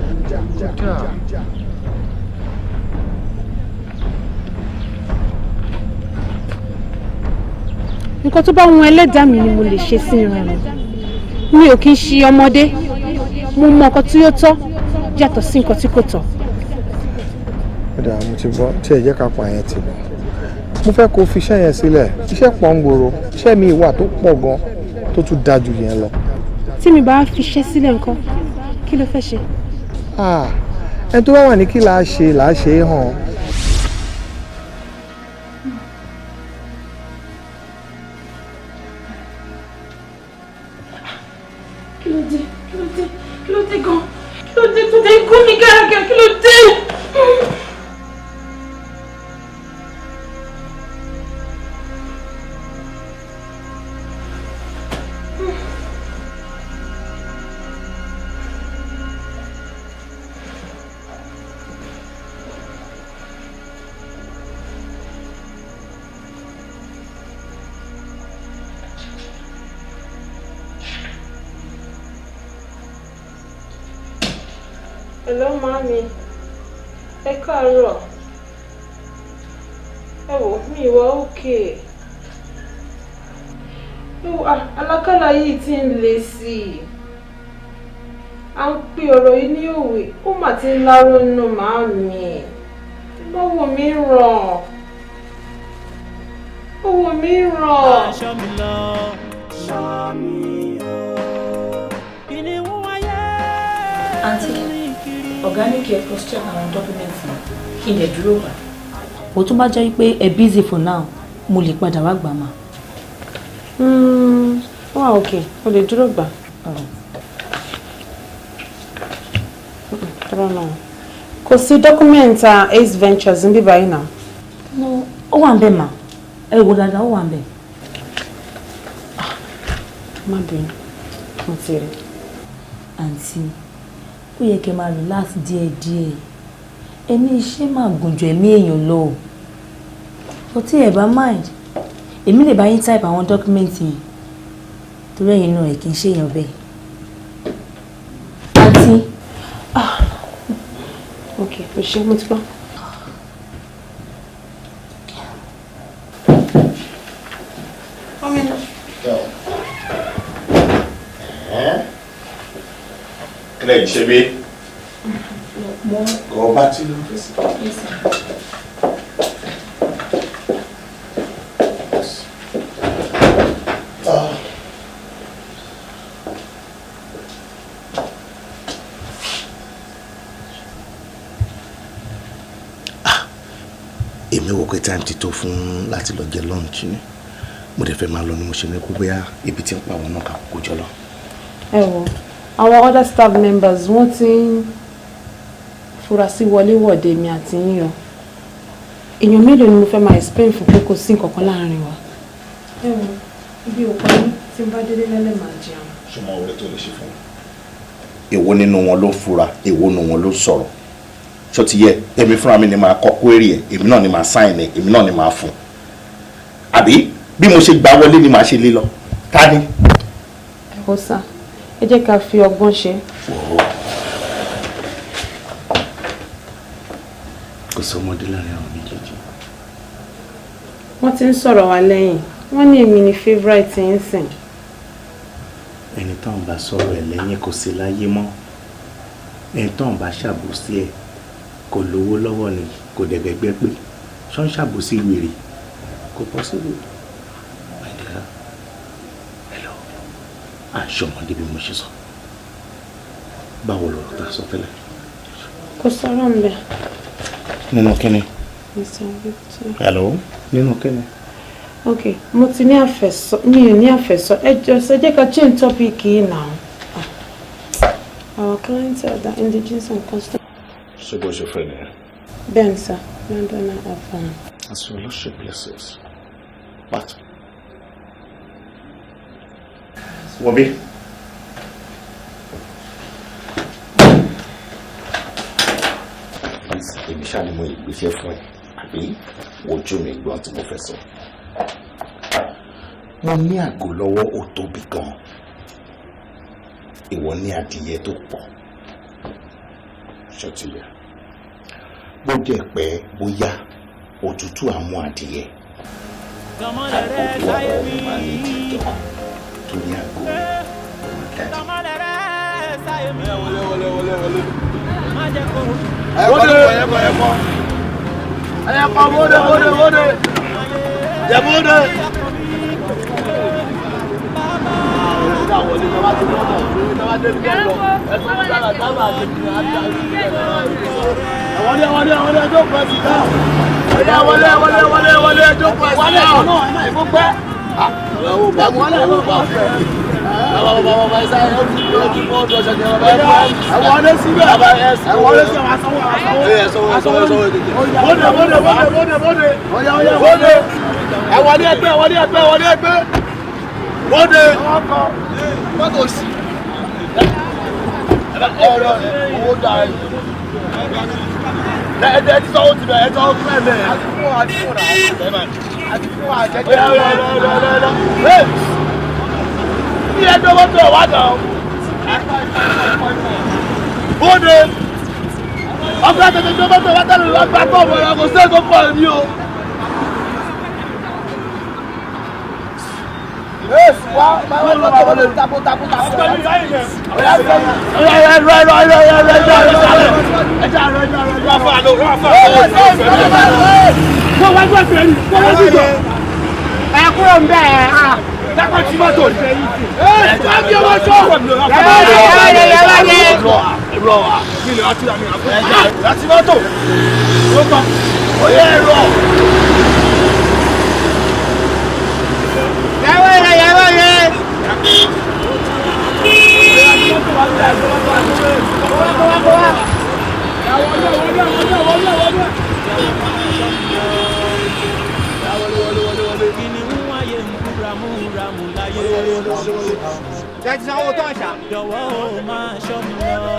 Nǹkan tó bá wọn ẹlẹ́dàá mi ni mo lè ṣe sí irun mi. Mi ò kí ń ṣe ọmọdé. Mo mọ nǹkan tí ó tọ́ yàtọ̀ sí nǹkan tí kò tọ́. Ó dáa, mo ti gbọ́, tí ẹ jẹ́ ká pa yẹn tì mọ́. Mo fẹ́ kó fi iṣẹ́ yẹn sílẹ̀. Iṣẹ́ pọ̀ ń gbòòrò, iṣẹ́ mi wà tó pọ̀ gan tó tún dáa jù yẹn lọ. Tí mi bá fi iṣẹ́ sílẹ̀ nǹkan, kí ló fẹ́ ṣe? Ah, ẹni tó bá wà ní kí là á ṣe là á ṣe é hàn. Kí ló dé? Kí ló dé? Kí ló dé gan? Kí ló dé tó dé ikú mi gàràgà? Kí ló dé? Hello, mami. Ẹ káàárọ̀. Ẹ wò, mi ìwà okay. Alákàlà yìí ti ń le sí i. À ń pè ọ̀rọ̀ yìí ní òwe, ó mà ti ń láró nínú màámi. Má wò mí ràn. Ó wò mí ràn. Ṣọ́ mi lọ, ṣọ́ mi o. Kìnìún ayé. Àǹtí, ọ̀gá ní kí ẹ cross check àwọn documents mi kí n lè dúró gbà. Bó tún bá jẹ́ pé ẹ busy for now, mo lè padà wá gbà mà. Ó wà okay, o lè dúró gbà. Dúró náà. Kò sí document Ace Ventures níbí báyìí náà. No, ó wà ń bẹ̀ mà. Ẹ wò dáadáa, ó wà ń bẹ̀. Má bínú, mo ti rí. Àǹtí, ó yẹ kẹ́ máa relax díẹ̀díẹ̀. Ẹ̀mí iṣẹ́ máa gùn ju ẹ̀mí èèyàn lọ. Kò tí ẹ bá mind, èmi lè bá yín type àwọn document yẹn. Torí ẹ̀yin náà ẹ̀ kì í ṣèyàn bẹ́ẹ̀. Àǹtí. Ok, o ṣé, mo ti gbọ́. Kílẹ̀ yìí ṣe bí? Ọba tí ló ń fẹ́ sí. Èmi wò pé time ti tó fún láti lọ jẹ lunch ni. Mo dẹ̀ fẹ́ máa lọ ni mo ṣe ní kó bóyá ibi tí ń pa àwọn náà ká kókó jọ lọ. Ẹ wo, àwọn other staff members, wọ́n ti ń fura sí wọléwọ̀de mi àti yín o. Èèyàn mélòó ni mo fẹ́ máa explain fún pé kò sí nǹkan kan láàrin wa? Ẹ wo, ibi ò pa mí, tí n bá délé lálẹ́, máa jẹun. Ṣùgbọ́n oore tó lè ṣe fún mi. Èwo nínú wọn ló fura? Èwo nínú wọn ló sọ̀rọ̀? Ṣó ti yẹ? Èmi fúnra mi ni máa kọ query ẹ̀, èmi náà ni máa sign ẹ̀, èmi náà ni máa fún. Àbí bí mo ṣe gbà wọlé ni màá ṣe lé lọ? Ta ni? Ẹ kò sá, ẹ jẹ́ ká fi ọgbọ́n ṣe. Kò sọmọdé láàrin àwọn méjèèjì. Wọ́n ti ń sọ̀rọ̀ wa lẹ́yìn, wọ́n ní èmi ni favourite yín sìn. Ẹni táwọn bá sọ̀rọ̀ ẹ̀ lẹ́yìn kò sí láyé mọ́. Ẹni táwọn bá ṣàbòsí ẹ̀ kò lówó lọ́wọ́ ni, kò dẹ̀gbẹ́gbẹ́ pé ṣọ́n ṣàbòsí wèrè, kò possible. My dear, hello, àṣọmọdé bí mo ṣe sọ. Báwo lọ̀rọ̀ tá a sọ tẹ́lẹ̀? Kò sọ̀rọ̀ ń bẹ̀. Nínú kíni? Mr. Victor. Hello, nínú kíni? Ok, mo ti ní àfẹ́sọ́, mi ò ní àfẹ́sọ́. Ẹ jọ̀ọ́, ṣe jẹ́ ká change topic yìí now. Our clients are the indigenous and custom. Ṣé bó ṣe fẹ́ nìyẹn? Bẹ́ẹ̀ni sir, landowner of As your lordship blesses. But. Wọ́bí. Èmi ṣáà ni mo ìgbésẹ̀ fún ẹ, àbí wojú mi gbọ́n tí mo fẹ́ sọ. Mo ní àgò lọ́wọ́, ó tóbi gan-an. Ìwọ ní adìyẹ tó pọ̀. Ṣọ́tìlẹ̀. Bó dẹ̀ pẹ́ bóyá, òtútù àwọn adìyẹ. Tọmọlẹ̀ Àgò rẹ tó wà sáyé lọ́wọ́ mi. mi máa ní ìdí ìjọba torí àgò máa dájú. Tọmọlẹ̀ rẹ sáyé mi. Wọlé, wọlé, wọlé, wọlé. Má jẹ́ kó. Wọlé, ẹyẹkọ, ẹyẹkọ, ẹyẹkọ, bóde, bóde, bóde, jẹ bóde. Wọlé, wọlé, wọlé, ẹjọ́ pẹ́ sí náà. Wọlé, wọlé, wọlé, wọlé, ẹjọ́ pẹ́ sí náà. Wọlé, wọlé síbẹ̀. Wọlé síbẹ̀, bóde, bóde, bóde, bóde, bóde, bóde. Ẹ wọlé ẹgbẹ́, wọlé ẹgbẹ́, wọlé ẹgbẹ́. Bóde. Mọ́tò sí. Ọ̀rọ̀ owó dà ẹ. Ẹ ẹ ti sọ́wọ́ ti bẹ̀, ẹ sọ́wọ́ fún ẹ bẹ́ẹ̀. Àti fún wa, àti fún wa, àti fún wa jẹ́jẹ́. Bí ẹjọ́ mọ́tò ẹ̀ wá dàn. Bóde. Ọ̀gá tètè gbé mọ́tò wá tẹ̀lé wá gbà tó ọmọ ẹ̀, kò sí èso pọ̀ ní o. Èsì wá máa ń lọ́tọ̀ wọlé tako tako tako. Ẹ kúrò ń bẹ̀ ẹ́. Jẹ́ sanwó tó ń ṣá. Jọ̀wọ́ o máa ṣọ́ mi lọ.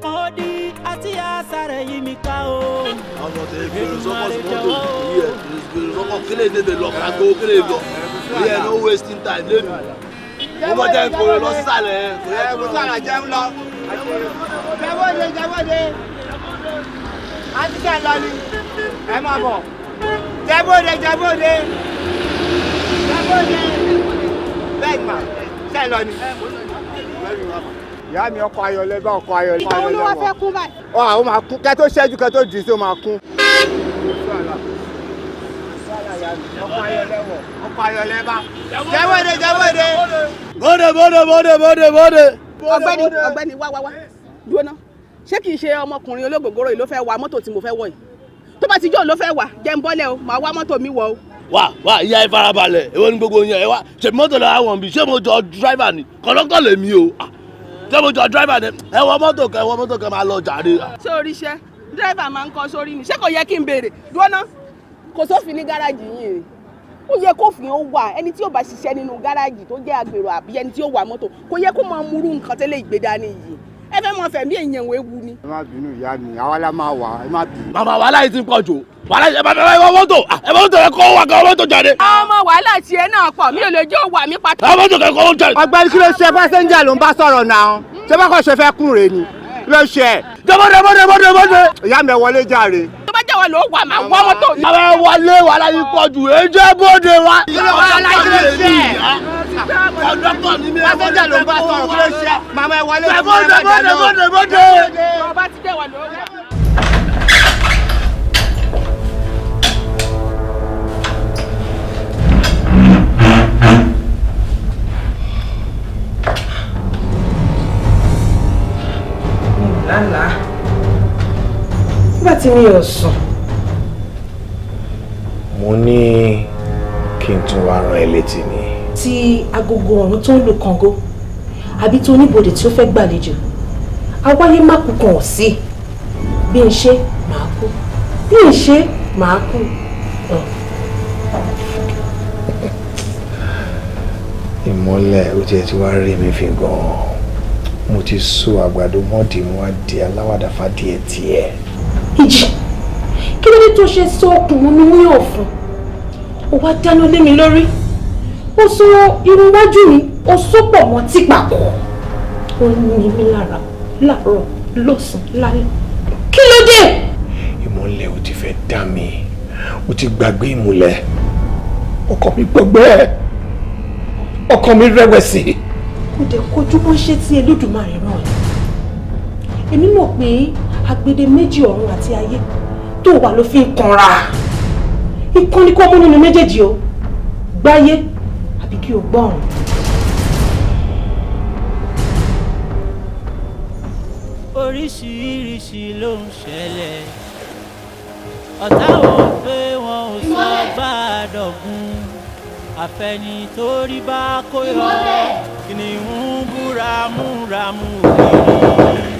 Odi àti àsàrè yí mi ká o. Ọmọ tẹ gbèrò sọkọ sí mọ́tò yìí ẹ gbèrò sọkọ kílè tètè lọ kàgbó kílè lọ yìí ẹ no wasting time lẹ́nu. Mo bá jẹ́ kórè lọ sísàlẹ̀ ẹ kò yẹ kó sàlà jẹun lọ. Jẹ́wọ́de jẹ́wọ́de. Àti sẹ́ lọ ni. Ẹ máa bọ̀. Jẹ́wọ́de jẹ́wọ́de. Jẹ́wọ́de. Bẹ́ẹ̀ ni mà, sẹ́ lọ ni. Ìyá mi ọkọ̀ ayọ̀lẹ̀ bá ọkọ̀ ayọ̀lẹ̀. Ìgbà wo ló wá fẹ́ kún báyìí? Ọ àwọn máa kún kẹ́ tó ṣẹ́jú kẹ́ tó dì í sí ó máa kún. Ọkọ̀ ayọ̀lẹ̀ wọ̀, ọkọ̀ ayọ̀lẹ̀ bá. Jẹ́wọ́de jẹ́wọ́de. Bóde bóde bóde bóde bóde. Ọ̀gbẹ́ni ọ̀gbẹ́ni wá wá wá dúró ná, ṣé kìí ṣe ọmọkùnrin ológògóró yìí ló fẹ́ wa mọ́tò tí mo fẹ́ wọ̀ yìí? Tó bá ti jó ló fẹ́ wà, jẹ́ ń bọ́lẹ̀ o, màá wá mọ́tò mi wọ̀ o. Wá wá ìyá ẹ farabalẹ̀, èwo ni gbogbo yẹn ẹ wá ṣe mọ́tò lọ́wọ́ àwọn bí ṣé mo jọ dírẹ́fà ni kọ̀dọ́tọ̀ lèmi o, ṣé mo jọ dírẹ́fà ni ẹ wọ mọ́tò kẹ wọ mọ́tò kẹ máa lọ jàre. Ṣé orí iṣẹ́ dírẹ́fà máa ń kọ sórí ni, ṣé kò yẹ kí n béèrè? Dúró ná, kò sófin ní gáràjì yìí rè, ó yẹ kófin ó wà. Ẹni tí ó bá ṣiṣẹ́ nínú gáràjì tó jẹ́ agbèrò àbí ẹni tí ó wà mọ́tò kò yẹ kó máa murú nǹkan tẹ́lẹ̀ ìgbédání yìí. Ẹ fẹ́ mọ fẹ̀mí èèyàn wo ewu ni. Ẹ má bínú ìyá mi, àwa la máa wà, ẹ má bínú. Màmá wàhálà yìí ti ń pọ̀ jù, wàhálà yìí ẹ bá bá wọ mọ́tò, ẹ bá mọ́tò ẹ kọ́ wà kọ́ mọ́tò jáde. Ọmọ wàhálà tiẹ̀ náà pọ̀, mi ò lè jẹ́ òwà mi pátá. Ẹ mọ́tò kẹ́ kọ́ mọ́tò jáde. Ọ̀gbẹ́ni kí ló ṣe pásẹ́njà ló ń bá sọ̀rọ̀ náà? Ṣé bá kàn ṣe fẹ́ kún rè ni? Kí ló ṣe ẹ̀? Bóde bóde bóde bóde. Ìyá mi ẹ wọlé jàre. Tó bá jẹ́ wọ ló wà máa wọ́ mọ́tò. Àwọn wọlé wàhálà yìí pọ̀ jù, ẹ jẹ́ bóde wa. Wàhálà yìí ló ṣe ẹ̀? Kọ̀dọ́tọ̀ ni mi ẹ Pásẹ́njà ló ń bá sọ̀rọ̀, kí ló ṣe? Màmá ẹ wọlé. Bóde bóde bóde bóde. Tó bá ti jẹ́ wọ ló wà. Lálàá. Nígbà tí mi ò sùn. Mo ní kí n tún wá rán ẹ létí ni. Ti agogo ọ̀run tó ń lù kàngó àbí tó oníbodè tí ó fẹ́ gbàlejò, awáyé má kú kan ò sí. Bí n ṣe màá kú, bí n ṣe màá kú. Ìmọ́lẹ̀ ó tiẹ̀ ti wá rí mi fi gan-an. Mo ti so àgbàdo mọ́ọ̀dì mo wá di aláwàdà fàdíẹ̀ tiẹ̀. Ìjì, kí ló dé tó ṣe so okùn mọ́ mi ní ọ̀fun? Ó wá dáná lé mi lórí. Ó so irun iwájú mi, ó so pọ̀ mọ́ tìpàkọ́. Ó ní mi lára láàárọ̀ lọ́sàn-án lálẹ́. Kí ló dé? Ìmọ́lẹ̀ ó ti fẹ́ dá mi, ó ti gbàgbé ìmùlẹ̀. Ọkàn mi gbọgbẹ́, ọkàn mi rẹ̀wẹ̀sì. Kò dẹ̀ kojú bó ṣe tí Olódùmarè rán ẹ. Èmi mọ̀ pé agbede méjì ọ̀run àti ayé tó wà ló fi ń kanra. Ìkan ni kó mú nínú méjèèjì o, gbáyé àbí kí o gbọ́ ọ̀run. Oríṣiríṣi ló ń ṣẹlẹ̀, ọ̀tá ò fẹ́ wọn ò sọ gbàdọ̀gún, àfẹnitórí bá kó yọ kìnìún búramúramù ògiri.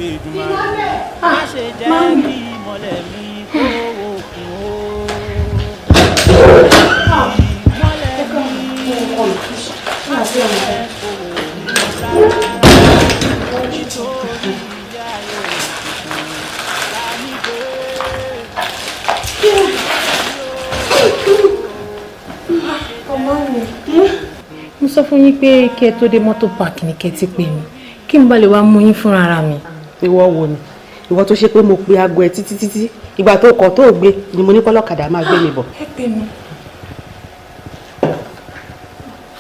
Èdùmàrè má ṣe jẹ́ kí ìmọ́lẹ̀ mi kó òkun o. Ìmọ́lẹ̀ mi má ṣe jẹ́ kó òkun rárá. Nítorí ayé òkùnkùn la nígbè. Ọmọ mi, mo sọ fún yín pé kí ẹ tó dé mọ́tò park ní kẹ́ ti pè mí kí n bá lè wá mú yín fúnra ara mi. Ìwọ wo ni? Ìwọ tó ṣe pé mo pe aago ẹ títí títí ìgbà tó kọ̀ tó gbé ni mo ní kọ́lọ́kadà máa gbé mi bọ̀. Ẹ pè mí.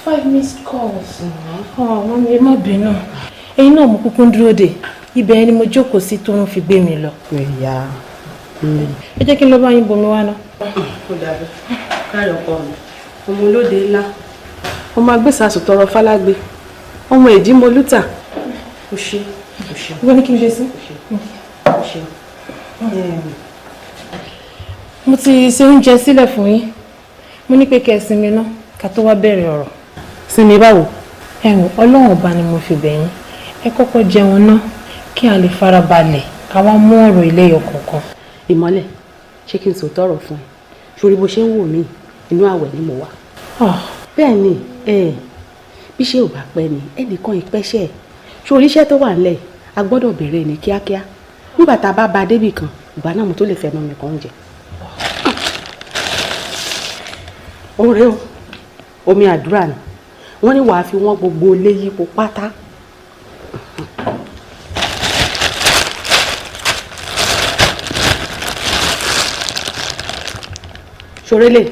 5 missed calls. Ọ̀ mummy, ẹ má bínú. Ẹ̀yin náà mo kúkú ń dúró dè. Ibẹ̀ ni mo jókòó sí tó ń fi gbé mi lọ. Ìyá. Ẹ jẹ́ kí n lọ bá yín bomi wá ná. Ó dàbí káyọ̀ ọkọ mi. Ọmọ olóde ńlá. Ọmọ agbésàsù tọrọ fálágbé. Ọmọ èjìmọlútà. Ó ṣe. Ó ṣe. Wọ́n ní kí n ṣe sí. Ó ṣe. Mo ti ṣe oúnjẹ sílẹ̀ fún yín. Mo ní pé kẹ́ ẹ sinmi ná ká tó wá bẹ̀rẹ̀ ọ̀rọ̀. Sinmi báwo? Ẹ wò, Ọlọ́run ọba ni mo fi bẹ̀ yín. Ẹ kọ́kọ́ jẹun ná kí a lè farabalẹ̀ ká wá mú ọ̀rọ̀ ilé yọ kọ̀ọ̀kan. Ìmọ́lẹ̀, ṣé kí n sòótọ́ ọ̀rọ̀ fún ẹ? Sórí bó ṣe ń wò mí, inú àwẹ̀ ni mo wà. Bẹ́ẹ̀ ni, bí ṣé ò bá pẹ́ ni, ẹnìkan ìpẹ́ṣẹ̀. Sórí iṣẹ́ tó wà ńlẹ̀, a gbọ́dọ̀ bẹ̀rẹ̀ ní kíákíá. Nígbà tá a bá ba débì kan, ìgbà náà mo tó lè fẹnu mi kan oúnjẹ. Oore o, omi àdúrà ni. Wọ́n ní wàá fi wọ́n gbogbo ilé yípo pátá. Ṣorélè,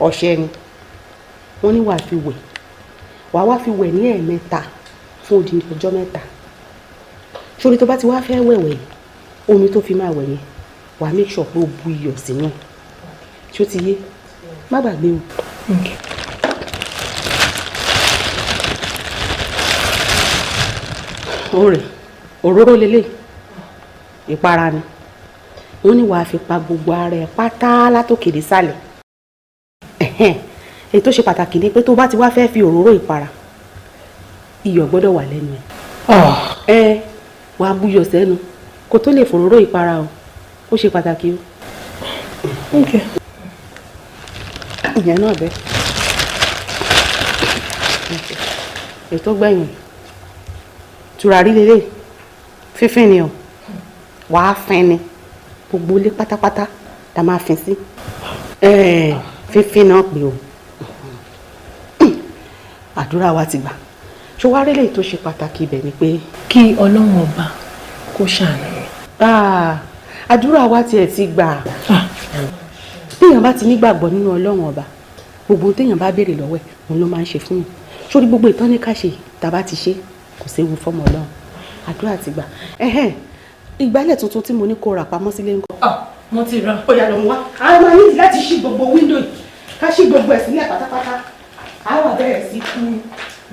ọṣẹ ni. Wọ́n ní wàá fi wẹ̀. Wàá wá fi wẹ̀ ní ẹ̀ẹ̀mẹ́ta fún odindi ọjọ́ mẹ́ta. Ṣorí tó bá ti wá fẹ́ wẹ̀wẹ̀ yìí, omi tó fi máa wẹ̀ yẹn, wàá make sure pé o bu iyọ̀ sínú ẹ̀. Ṣé ó ti yé? Má gbàgbé o. Òrè, òróró lélẹ̀, ìpara ni. Wọ́n ní wàá fi pa gbogbo ara ẹ̀ pátá látòkè dé sàlẹ̀. Èyí tó ṣe pàtàkì ni pé tó bá ti wá fẹ́ fi òróró ìpara, iyọ̀ gbọ́dọ̀ wà lẹ́nu ẹ̀. Ẹ wàá buyọ̀ sẹ́nu kó tó lè fòróró ìpara o. Ó ṣe pàtàkì o. Ìyẹn náà bẹ́ẹ̀. Ètò gbẹ̀yìn tùràrí lélẹ̀, fífín ni o, wàá fín ni. Gbogbo ilé pátápátá la máa fín sí. Fífín náà pé o. Àdúrà wa ti gbà. Ṣé wàá rí lèyí tó ṣe pàtàkì ibẹ̀ ni pé kí Ọlọ́run ọba kó ṣàánú mi. Àdúrà wa tiẹ̀ ti gbà. Téèyàn bá ti nígbàgbọ́ nínú Ọlọ́run ọba, gbogbo téèyàn bá béèrè lọ́wọ́ ẹ̀, òun ló máa ń ṣe fún yàn. Sórí gbogbo ìtàn ní ká ṣe, tá a bá ti ṣe, kò séwu fọ́mọ Ọlọ́run. Àdúrà ti gbà. Ìgbálẹ̀ tuntun tí mo ní kó rà pamọ́ sílé ńkọ́. Mo ti rà. Ó yá lọ mú wá. A máa ní láti ṣí gbogbo wíńdò yìí, ká ṣí gbogbo ẹ̀ sílẹ̀ pátápátá. A wà bẹ̀rẹ̀ sí kú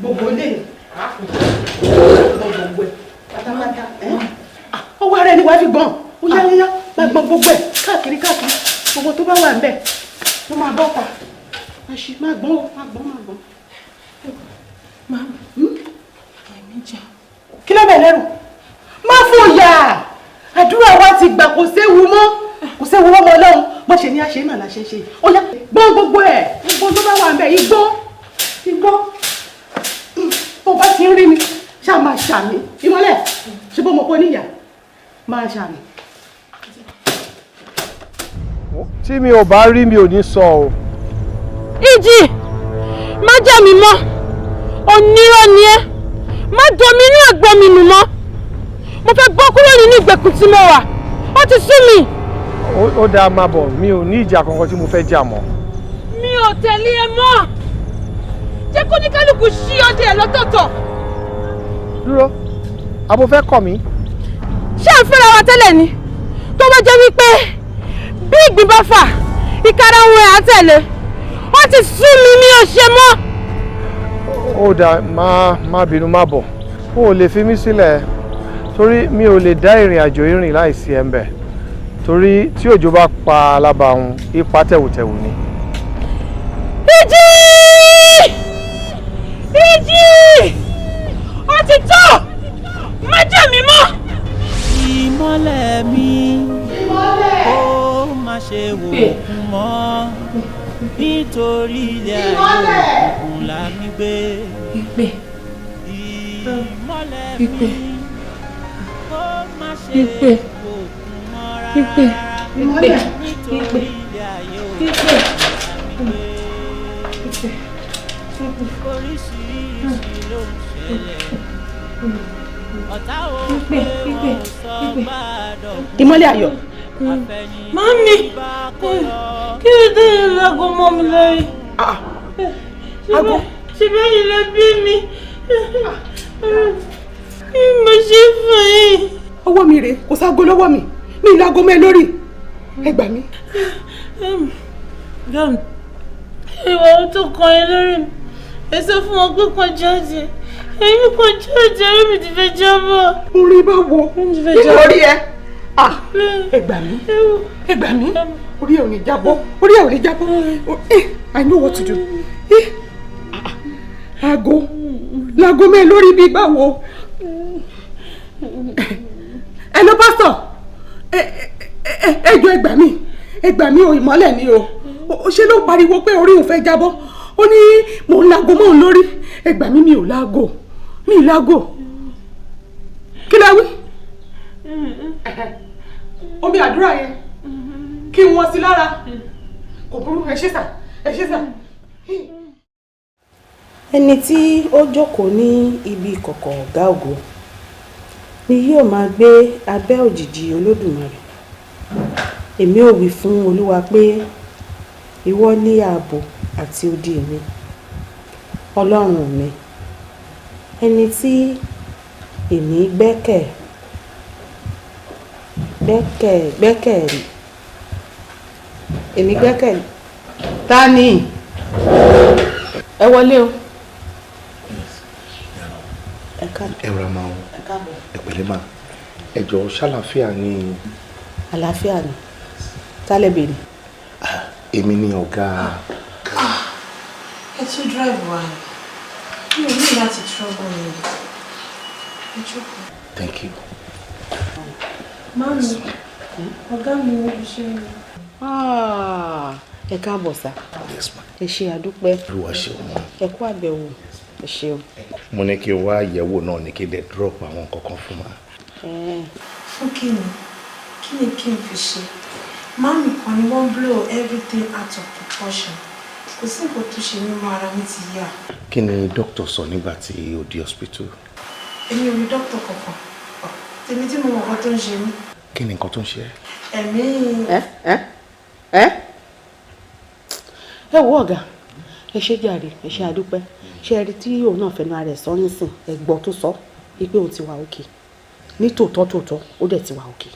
gbogbo ilé yìí. A kò gbogbo ẹ̀ pátápátá. Ọwọ́ ara ẹni wàá fi gbọ̀n. Ó yá yá yá, máa gbọ̀n gbogbo ẹ̀ káàkiri káàkiri. Gbogbo tó bá wà ńbẹ̀ ló máa bọ́ ta. Máa gbọ̀n o, máa gbọ̀n, máa gbọ̀n. Màmí, ẹ̀mí jà. Kí ló bẹ̀ lẹ́rù? Má fòyà! Àdúrà wa ti gbà, kò séwu mọ́. Kò séwu mọ́ Ọlọ́run. Bó ṣe ní àṣẹ náà la ṣe ṣe. Ó yá, gbọ́n gbogbo ẹ̀. Gbogbo tó bá wà ńbẹ̀, igbó. Igbó. Tó bá ti ń rí mi, ṣáà máa ṣàmì. Ìmọ́lẹ̀, ṣe bó mo pọ̀ níyà? Máa ṣàmì. Tí mi ò bá rí, mi ò ní sọ o. Ìjì, má jẹ́ mi mọ́. Onírọ́ ni ẹ́. Má domi inú àgbọn mi nù mọ́. Mo fẹ́ bọ́ kúrò nínú ìgbèkùn tí mo wà. Ó ti sú mi. Ó dáa, máa bọ̀, mi ò ní ìjà kankan tí mo fẹ́ jà mọ́. Mi ò tẹ̀lé ẹ mọ́. Jẹ́ kó ní kálukú ṣí ọdẹ ẹ̀ lọ́tọ̀ọ̀tọ̀. Dúró, abo fẹ́ kọ̀ mí. Ṣé à ń fẹ́ra wa tẹ́lẹ̀ ni? Tó bá jẹ́ wípé bí ìgbín bá fà, ìkara ohun ẹ̀ á tẹ̀lé. Ó ti sú mi, mi ò ṣe mọ́. Ó dáa, má bínú, má bọ̀. O ò lè fi mí sílẹ̀ torí mi ò lè dá ìrìn àjò ìrìn láìsí ẹ̀ ń bẹ̀. Torí tí òjò bá pa alábàáhùn, ipa tẹ̀wùtẹ̀wù ni. Ìjì! Ìjì! Ó ti tó! Má jẹ́ mi mọ́! Ìmọ́lẹ̀ mi, ó má ṣe wò kún mọ́, nítorí ilé ayé òkùnkùn la mi gbé. Ìpè. Ìmọ́lẹ̀ Ìpè. mi, ó má ṣe Ìpè. wò kún mọ́ Ìpè. rárá, Ìpè. nítorí ilé ayé Ìpè. òkùnkùn la mi gbé. Ìpè. Oríṣiríṣi ló ń ṣẹlẹ̀. Ọ̀tá ò Ìpè. pé Ìpè. wọ́n sọ Ìpè. gbàdọ̀ Ìmọ́lẹ̀ ayọ̀. Mami, kí ló dé ìlàgò mọ́ mi lórí? Aago. Ṣé bẹ́ẹ̀ lẹ bí mi? Mo ṣe fún yín. Ọwọ́ mi rèé, kò ságo lọ́wọ́ mi. Mi ì láago mẹ́ lórí. Ẹ gbà mí. Ìwà tó kàn yín lórí mi. Ẹ sọ fún wọn pé kàn jáde. Èmi kàn jáde, orí mi ti fẹ́ jábọ̀. Orí bá wo? Nínú orí ẹ. Ẹ gbà mí. Ẹ gbà mí. Orí ẹ ò ní jábọ́. Orí ẹ ò ní jábọ́. I know what to do. Aago. Láago mẹ́ lórí bíi báwo. Hello, pastor. Ẹ jọ̀ọ́, ẹ gbà mí. Ẹ gbà mí o, Ìmọ́lẹ̀ ni o. Ṣé ló pariwo pé orí òun fẹ́ jábọ́? Ó ní mò ń laago mọ́ òun lórí. Ẹ gbà mí, mi ò laago. Mi ì laago. Kí lẹ wí? Omi àdúrà yẹn kí n wọ́n sí lára. Kò burú, ẹ ṣé sà, ẹ ṣé sà. Ẹni tí ó jókòó ní ibi ìkọ̀kọ̀ Ọ̀gá Ògo ni yóò máa gbé abẹ́ òjìji Olódùmarè. Èmi ó wí fún Olúwa pé, ìwọ ni ààbò àti odi mi, Ọlọ́run mi, ẹni tí èmi gbẹ́kẹ̀ gbẹ́kẹ̀ gbẹ́kẹ̀ èmi gbẹ́kẹ̀. Ta ni? Ẹ wọlé o. Ẹ káàbọ̀. Ẹ rà máa. Ẹ káàbọ̀. Ẹ pẹ̀lẹ́ máa, ẹ jọ̀ọ́, ṣàlàáfíà ni? Àlàáfíà ni. Tálẹ̀ bèrè. Èmi ni ọ̀gá. Ẹ tún drive wa ni, mi ò ní láti trouble mi. Ẹ jókòó. Thank you. Mummy, ọ̀gá mi ní iṣẹ́ mi. Ẹ káàbọ̀ sá. Yes, ma. Ẹ ṣe, àdúpẹ́. Olúwa ṣeun. Ẹ kú àbẹ̀wò, ẹ ṣeun. Mo ní kí n wá yẹ̀wò náà ní kí n dẹ̀ drop àwọn nǹkan kan fún wa. Fún kí ni? Kí ni kí n fi ṣe? Mummy kan ni wọ́n blow everything out of proportion. Kò sí nǹkan tó ṣe mímú, ara mi ti yá. Kí ni dókítà sọ nígbà tí o dé hospital? Èmi ò rí dókítà kankan. Tèmi tí mo mọ̀ nǹkan tó ń ṣe mí. Kí ni nǹkan tó ń ṣe ẹ́? Ẹ̀mí. Ẹ ẹ ẹ ẹ wo ọ̀gá, ẹ ṣe jàre, ẹ ṣe, àdúpẹ́. Ṣe ẹ rí tí òun náà fẹnu ara ẹ̀ sọ nísìn? Ẹ gbọ́ tó sọ wípé òun ti wà òkè ní tòótọ́ tòótọ́. Ó dẹ̀ ti wà òkè,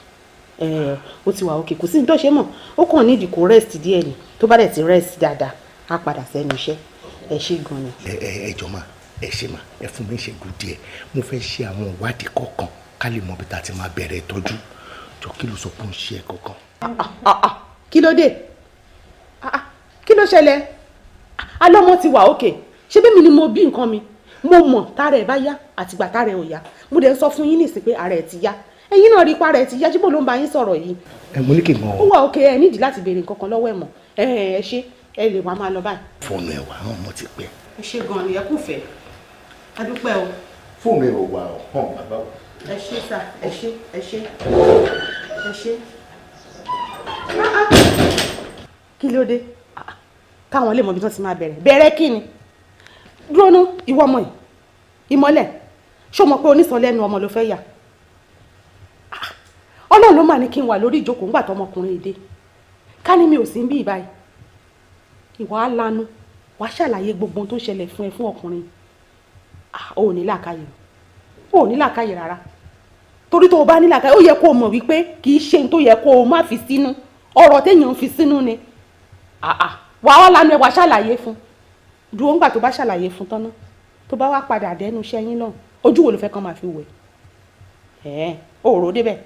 ó ti wà òkè, kò sí ní tó ṣe mọ̀. Ó kàn nídìí kó rest díẹ̀ ni. Tó bá dẹ̀ ti rest dáadáa, á padà sẹ́nu iṣẹ́. Ẹ ṣe gan ni. Ẹ ẹ ẹ jọ̀ọ́ mà, ẹ ṣe mà, ẹ fún mi ìṣẹ́gun díẹ̀. Mo fẹ́ ṣe àwọn ìwádìí kọ̀ọ̀kan ká lè mọ bí ta ti máa bẹ̀rẹ̀ ìtọ́jú. Jọ, kí ló sọ pé ó ń ṣe ẹ kankan? Kí ló dé? Kí ló ṣẹlẹ̀? Alọ́mọ ti wà òkè. Ṣé bí mi ni mo bí nǹkan mi, mo mọ̀ tára ẹ̀ bá yá àtìgbà tára ẹ̀ ò yá. Mo dẹ̀ ń sọ fún yín nísìn pé ara ẹ̀ ti yá. Ẹ̀yin náà rí i pa ara ẹ̀ ti yá. Ṣé bó ló ń bá yín sọ̀rọ̀ yìí? Ẹ mo ní kí n mọ. Ó wà òkè. Ẹ nídìí láti béèrè nǹkan kan lọ́wọ́ ẹ̀ mọ́. Ẹ ẹ ṣe, ẹ lè wá máa lọ báyìí. Fóònù ẹ wà hàn, mo ti pẹ́. Ẹ ṣe gan ni, ẹ kú fẹ́, a dúpẹ́ o. Fóònù ẹ ò wà hàn, bàbá o. Ẹ ṣé sà, ẹ ṣé, ẹ ṣé, ẹ ṣé. Kí ló dé? Káwọn lè mọ ibi tí wọ́n ti máa bẹ̀rẹ̀. Bẹ̀rẹ̀ kí ni? Dúró ná, ìwọ ọmọ yìí, Ìmọ́lẹ̀, ṣó mọ̀ pé onísọ̀lẹ́nu ọmọ ló fẹ́ yà? Ọlọ́run ló mà ní kí n wà lórí ìjókòó ńgbà tọmọkùnrin èdè. Ká ní mi ò sí ń bí ìbáyìí, ìwà á lanu, wàá ṣàlàyé gbogbo ohun tó ṣẹlẹ̀ fún ẹ fún ọkùnrin. O ò ní làákàyè, o ò ní làákàyè rárá, torí tó o bá ní làákàyè, ó yẹ kó o mọ̀ wípé kì í ṣe ohun tó yẹ kó o má fi sínú. Ọ̀rọ̀ téèyàn ń fi sínú ni. Wàá wá lanu ẹ, wàá ṣàlàyé fún. Dúró, ńgbà tó bá ṣàlàyé fún tán náà, tó bá wá padà dẹnu iṣẹ́ yín náà, ojú wo ló fẹ́ kán máa fi wẹ̀ ẹ̀? Ẹ́ o rò ó débẹ̀.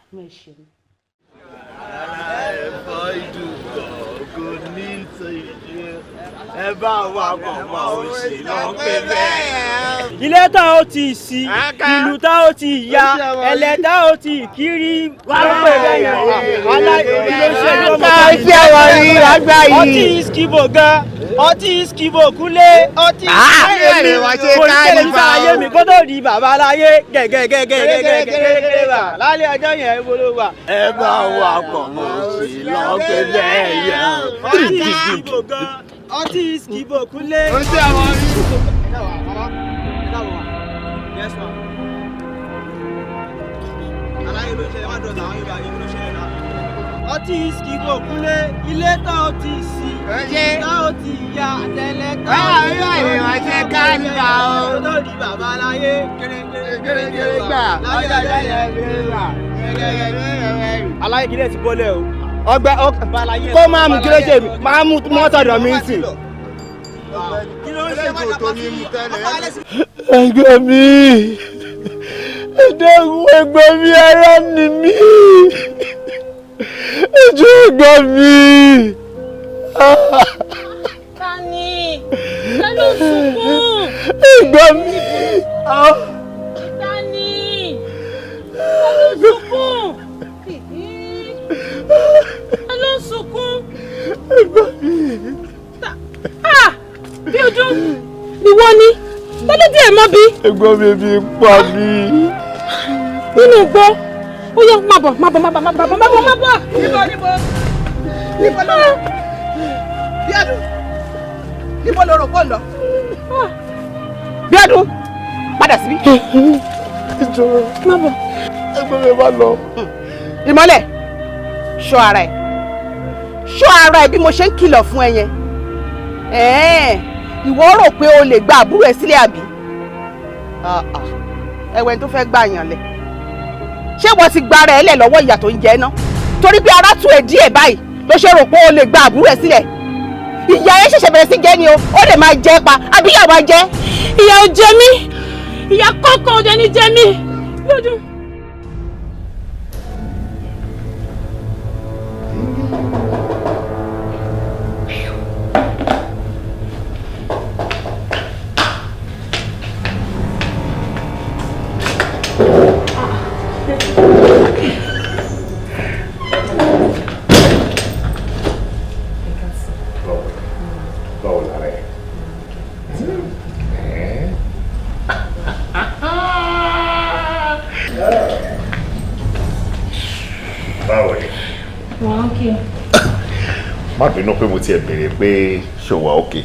Àánú ẹ̀ ṣe mí. Ẹ̀fọ́ ìdùnkọ̀ kò ní ẹ bá wa kọ̀ wá ò ṣe lọ pé bẹ́ẹ̀. Ilé tá ó ti sí, ìlú tá ó ti ya, ẹlẹ́dá ó ti kiri, wọ́n pè bẹ́ẹ̀ yẹn. Aláìní ló ṣe ló mọ̀. Ṣé àwọn rí àgbà yìí? Ọtí ìskìbò gan, ọtí ìskìbò kúlé, ọtí èmi kò ní tẹ̀lé mi sáyé mi kó tó di bàbá aláyé gẹ̀gẹ̀gẹ̀gẹ̀gẹ̀gẹ̀gẹ̀ wà lálẹ́ ọjọ́ yẹn, ibo ló wà. Ẹ bá wa kọ̀ mọ̀ sí lọ pé bẹ́ẹ̀ yẹn. Ọtí ìskìbò gan, ọtí ìskìbò kúlé. Ó ṣe àwọn rí. Yes, ma'am. Aláyé ló ń ṣẹlẹ̀, wá dọ̀tà àwọn Yorùbá yìí ló ń ṣẹlẹ̀ náà. Ọtí ìsìkì kò kúnlé, ilé tá ó ti sí, tá ó ti ya àtẹlẹ tá ó ti tó di bàbá láyé. Kéré gbà lọ́jọ́ yẹn kéré gbà. Aláyé kìíní ẹ̀ ti bọ́lẹ̀ o. Ọgbẹ́ kó máa mú kí ló ṣe mí, máa mú mọ́tò mi sí. Ẹgbẹ́ mi, ẹ̀dẹ́gun ẹgbẹ́ mi, ara ni mí, ẹjọ́ ẹgbẹ́ mi. Tani, ta ló ń sunkún? Ẹgbẹ́ mi. Tani, ta ló ń sunkún? Ta ló ń sunkún? Ẹgbẹ́ mi. Ah! Bíọ́dún, ìwọ ni, ta ló dé ẹ̀ mọ́ bí? Ẹgbẹ́ mi bí pa mí. Nínú igbó, ó yá má bọ̀, má bọ̀, má bọ̀, má bọ̀, má bọ̀, má bọ̀. Níbo níbo níbo ló lọ? Bíọ́dún, níbo ló rò pọ̀ lọ? Bíọ́dún, padà síbí. Má bọ̀. Ẹgbẹ́ mi má lọ. Ìmọ́lẹ̀, ṣọ́ ara ẹ̀. Ṣọ́ ara ẹ̀ bí mo ṣe ń kìlọ̀ fún ẹ yẹn. Ìwọ rò pé o lè gba àbúrò ẹ sílẹ̀ àbí? Ẹwẹ́n tó fẹ́ gbà yàn lẹ̀. Ṣé wọ́n ti gba ara ẹ lẹ̀ lọ́wọ́ ìyà tó ń jẹ ẹ́ ná? Torí pé ara tù ẹ́ díẹ̀ báyìí ló ṣe rò pé o lè gba àbúrò ẹ sílẹ̀. Ìyà ẹ ṣẹ̀ṣẹ̀ bẹ̀rẹ̀ sí jẹ ni o, ó lè máa jẹ pa, àbí ìyà máa jẹ? Ìyà ò jẹ mí, ìyà kọ́kọ́ ò dẹ̀ ní jẹ mí. Bíọ́dún. Báwo lára ẹ? Báwo ni? Wọ́n kí. Má bínú pé mo tiẹ̀ béèrè pé ṣé o wà òkè,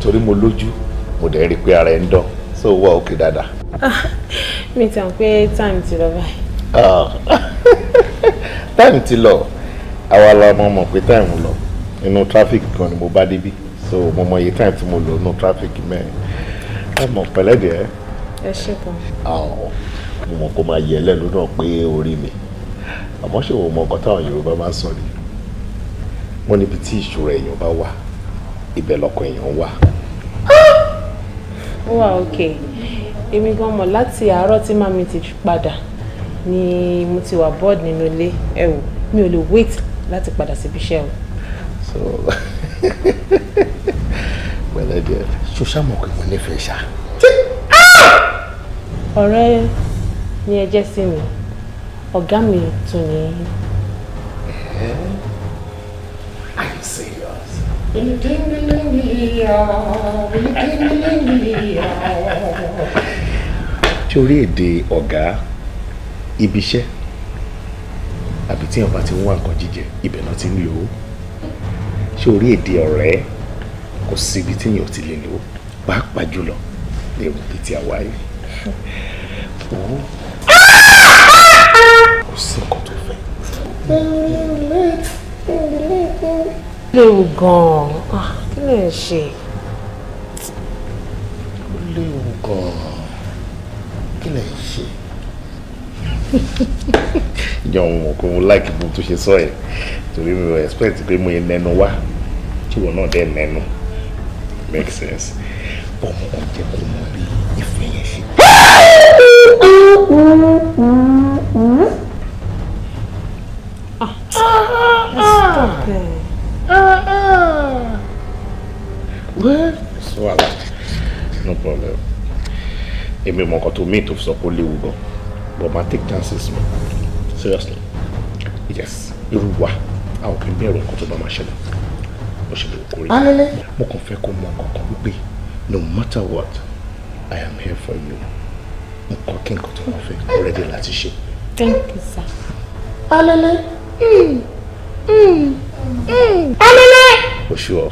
torí mo lójú, mo dẹ̀ rí i pé ara ẹ̀ ń dán, ṣé o wà òkè dáadáa? Mi ti hàn pé time ti lọ báyìí. Time ti lọ, àwa la mọ̀ mọ̀ pé time lọ. Inú traffic gan ni mo bá débí, so mo mọ iye time tí mo lò nínú traffic mẹ́rin. Ẹ mọ̀ pẹ̀lẹ́ díẹ̀. Ẹ ṣe gan. Mo mọ̀ kó máa yẹ lẹ́nu náà pé orí mi. Àmọ́ ṣé o mọ nǹkan táwọn Yorùbá máa ń sọ ni? Wọ́n níbi tí ìṣòro èèyàn bá wà, ibẹ̀ lọ́kàn èèyàn wà. Ó wà òkè. Èmi gan mọ̀ láti àárọ̀ tí màmí ti padà ni mo ti wà bored nínú ilé. Ẹ wò, mi ò lè wait láti padà síbi iṣẹ́ o. So, pẹ̀lẹ́ díẹ̀. Ṣo ṣá mọ̀ pé mo nífẹ̀ẹ́ ṣá? Ọ̀rẹ́ ni ẹ jẹ́ sí mi, ọ̀gá mi tún ni. Are you serious? Torí èdè ọ̀gá ibi iṣẹ́ àbí tí èèyàn bá ti ń wá nǹkan jíjẹ ibẹ̀ náà ti ń lò ó. Ṣé orí èdè ọ̀rẹ́ kò síbi tí èèyàn ti lè lò ó, pàápàá jùlọ ní èrò bíi ti àwa yìí. Kò sí nǹkan tó fẹ́. Léwu gan-an, kí lè ń ṣe? Ó léwu gan-an, kí lè ń ṣe? Ìjọ òun mọ̀ pé mo like bó tó ṣe sọ ẹ̀, torí mi ò expect pé mo yẹn nẹnu wá, tí ìwọ náà dẹ̀ nẹnu. Make sense. Bọ́ mo kàn jẹ́ kó mọ bí ìfẹ́ yẹn ṣe. Stop it. Well, wàhálà, no problem. Èmi mọ nǹkan tó mí tó fi sọ pé ó léwu gan, but ma take chances mi. Seriously, yes, irú wa, a ò kí n bẹ̀rù nǹkan tó bá máa ṣẹlẹ̀. Ó ṣe lè kórè. Mo kàn fẹ́ kó mọ nǹkan kan wípé no matter what, I am here for you. Nǹkan kí nǹkan tó wọ́n fẹ́ already láti ṣe. Thank you, sir. Alele. Alele. O sure?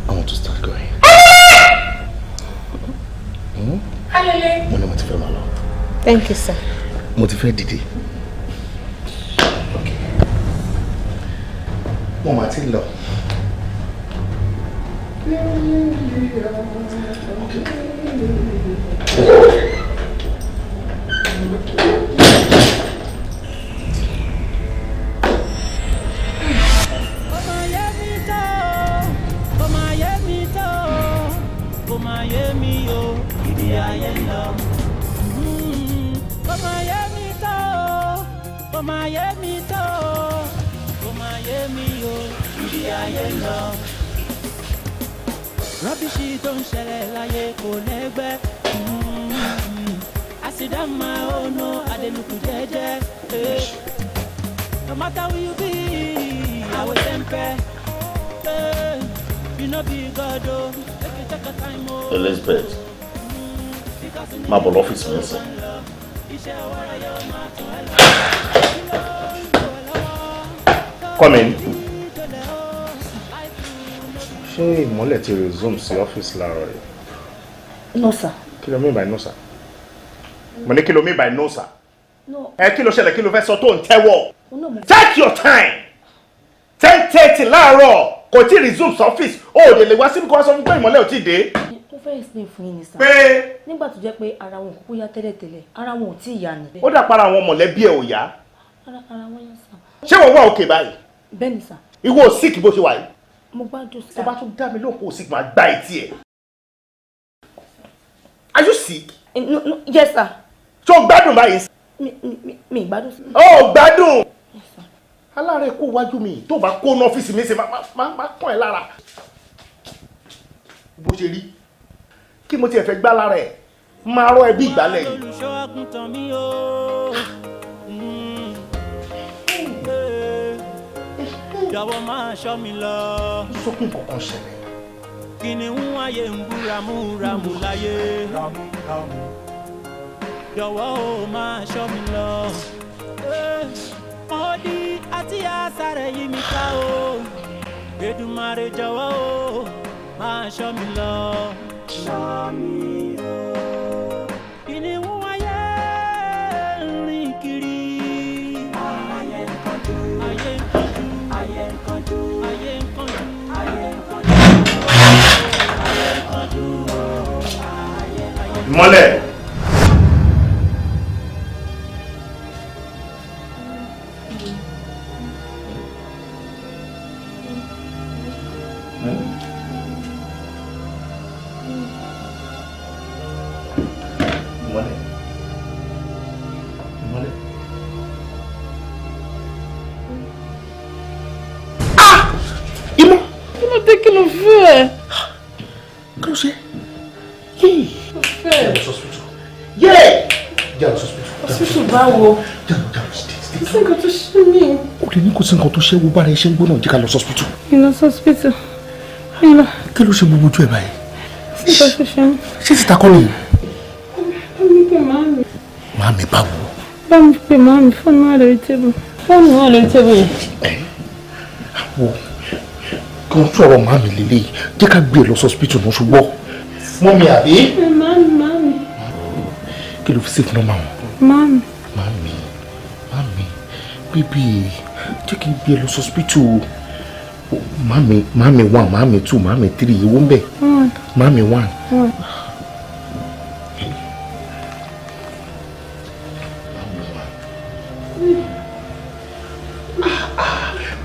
I want to start going. Alele. Mo ní mo Thank you, sir. Mo ti fẹ́ dìde. Mo máa ti lọ. Kò máa yé mi tó, kò máa yé mi o, ibi ayé ń lọ. Kò máa yé mi tó, kò máa yé mi tó, kò máa yé mi o, ibi ayé ń lọ. Rubbish tó ń ṣẹlẹ̀ láyé kò lẹ́gbẹ́. Àsìdámà ọ̀nà àdẹnukù jẹ́jẹ́. No matter who you be, I will temper. You no be God o, make you take your time o. Elizabeth, máa bọ̀ lọ́fíìsì mi sìn. Iṣẹ́ ọwọ́ rẹ yóò máa tún ẹ lọ. Come in. Ṣé Ìmọ́lẹ̀ ti resume sí ọ́fíìsì láàárọ̀ yìí? No, sir. Kí ló mean by no, sir? Mo ní kí ló mean by no, sir? No. Ẹ kí ló ṣẹlẹ̀? Kí ló fẹ́ sọ tó ń tẹ́wọ̀? No, mo. Take your time. 10:30 láàárọ̀, kò tí ì resume sí ọ́fíìsì. O ò lè wá síbi kó wá sọ fún pé Ìmọ́lẹ̀ ò tí ì dé. Mo fẹ́ explain fún yín ni, sir. Pé? Nígbà tó jẹ́ pé ara wọn kúkú yá tẹ́lẹ̀tẹ́lẹ̀, ara wọn ò tí ì yá ni. Ó dà para àwọn mọ̀lẹ́bí ẹ̀ ò yá. Ara wọn yá, sir. Ṣé wọ́n wá òkè báyìí? Bẹ́ẹ̀ ni, sir. Ìwọ ò sick bó ṣe wà yìí? Mo gbádùn, sir. Tó bá tún dá mi lóhùn kó o sick, máa gbá etí ẹ̀. Are you sick? No, no, yes, sir. Ṣé o gbádùn báyìí? Mi gbádùn, sir. Ó gbádùn. Aláàárẹ̀ kó wájú mi, tó bá kó ní ọ́fíìsì mi ṣe máa kàn ẹ́ lára. Bó ṣe rí, kí mo tiẹ̀ fẹ́ gbá lára ẹ̀, máa rọ́ ẹ bí ìgbálẹ̀ yìí. Olùṣọ́ àgùntàn mi o. Jọ̀wọ́ máa ṣọ́ mi lọ. Sọ pé nǹkan kan ṣẹlẹ̀. Kìnìún ayé ń bú ramúramù láyé. Jọ̀wọ́ o máa ṣọ́ mi lọ. Odi àti àsàrẹ̀ yí mi ká o. Èdùmàrè jọ̀wọ́ o máa ṣọ́ mi lọ. Ṣọ́ mi o. Kìnìún ayé ń rìn kiri. Ayé ń kánjú. Ayé ń kánjú. Ayé ń kánjú. Ayé ń kánjú. Ayé ń kánjú. Ayé ń kánjú. Ìmọ́lẹ̀. Ìmọ́lẹ̀. Ìmọ́lẹ̀. Ah! Ìmọ̀. Kí ló dé? Kí ló fẹ́? Kí ló ṣe? Yéè. Kí ló fẹ́? Yéè. Jẹ́ lọ sọ́sibítù. Hospital báwo? Jẹ́ lọ, jẹ́ lọ, stay, stay. Kò sí nǹkan tó ṣe mí. Ó lè ní kò sí nǹkan tó ṣe, wo bára ẹ ṣe ń gbóná, jẹ́ ká lọ sọ́sibítù. Ìlọ sọ́sibítù. Ìlọ. Kí ló ṣe gbogbo ojú ẹ báyìí? Sí nǹkan tó ṣe mí. Ṣé títa kọ́ lóyún? Bá mi pè màámi. Màámi báwo? Bá mi pè màámi, fóònù wà lórí table. Fóònù wà lórí table yẹn. Wo kí wọ́n tún ọ̀rọ̀ màámi lélẹ́yìí, jẹ́ ká gbé e lọ sọ́sibítù náà, ṣùgbọ́n. Mọ́mi àbí? Màámi, màámi. Kí ló fi save nọ́mbà wọn? Màámi. Màámi, màámi, baby, jẹ́ kí n gbé e lọ sọ́sibítù. Màámi, màámi one, màámi two, màámi three, èwo ń bẹ̀? One. Màámi one. One.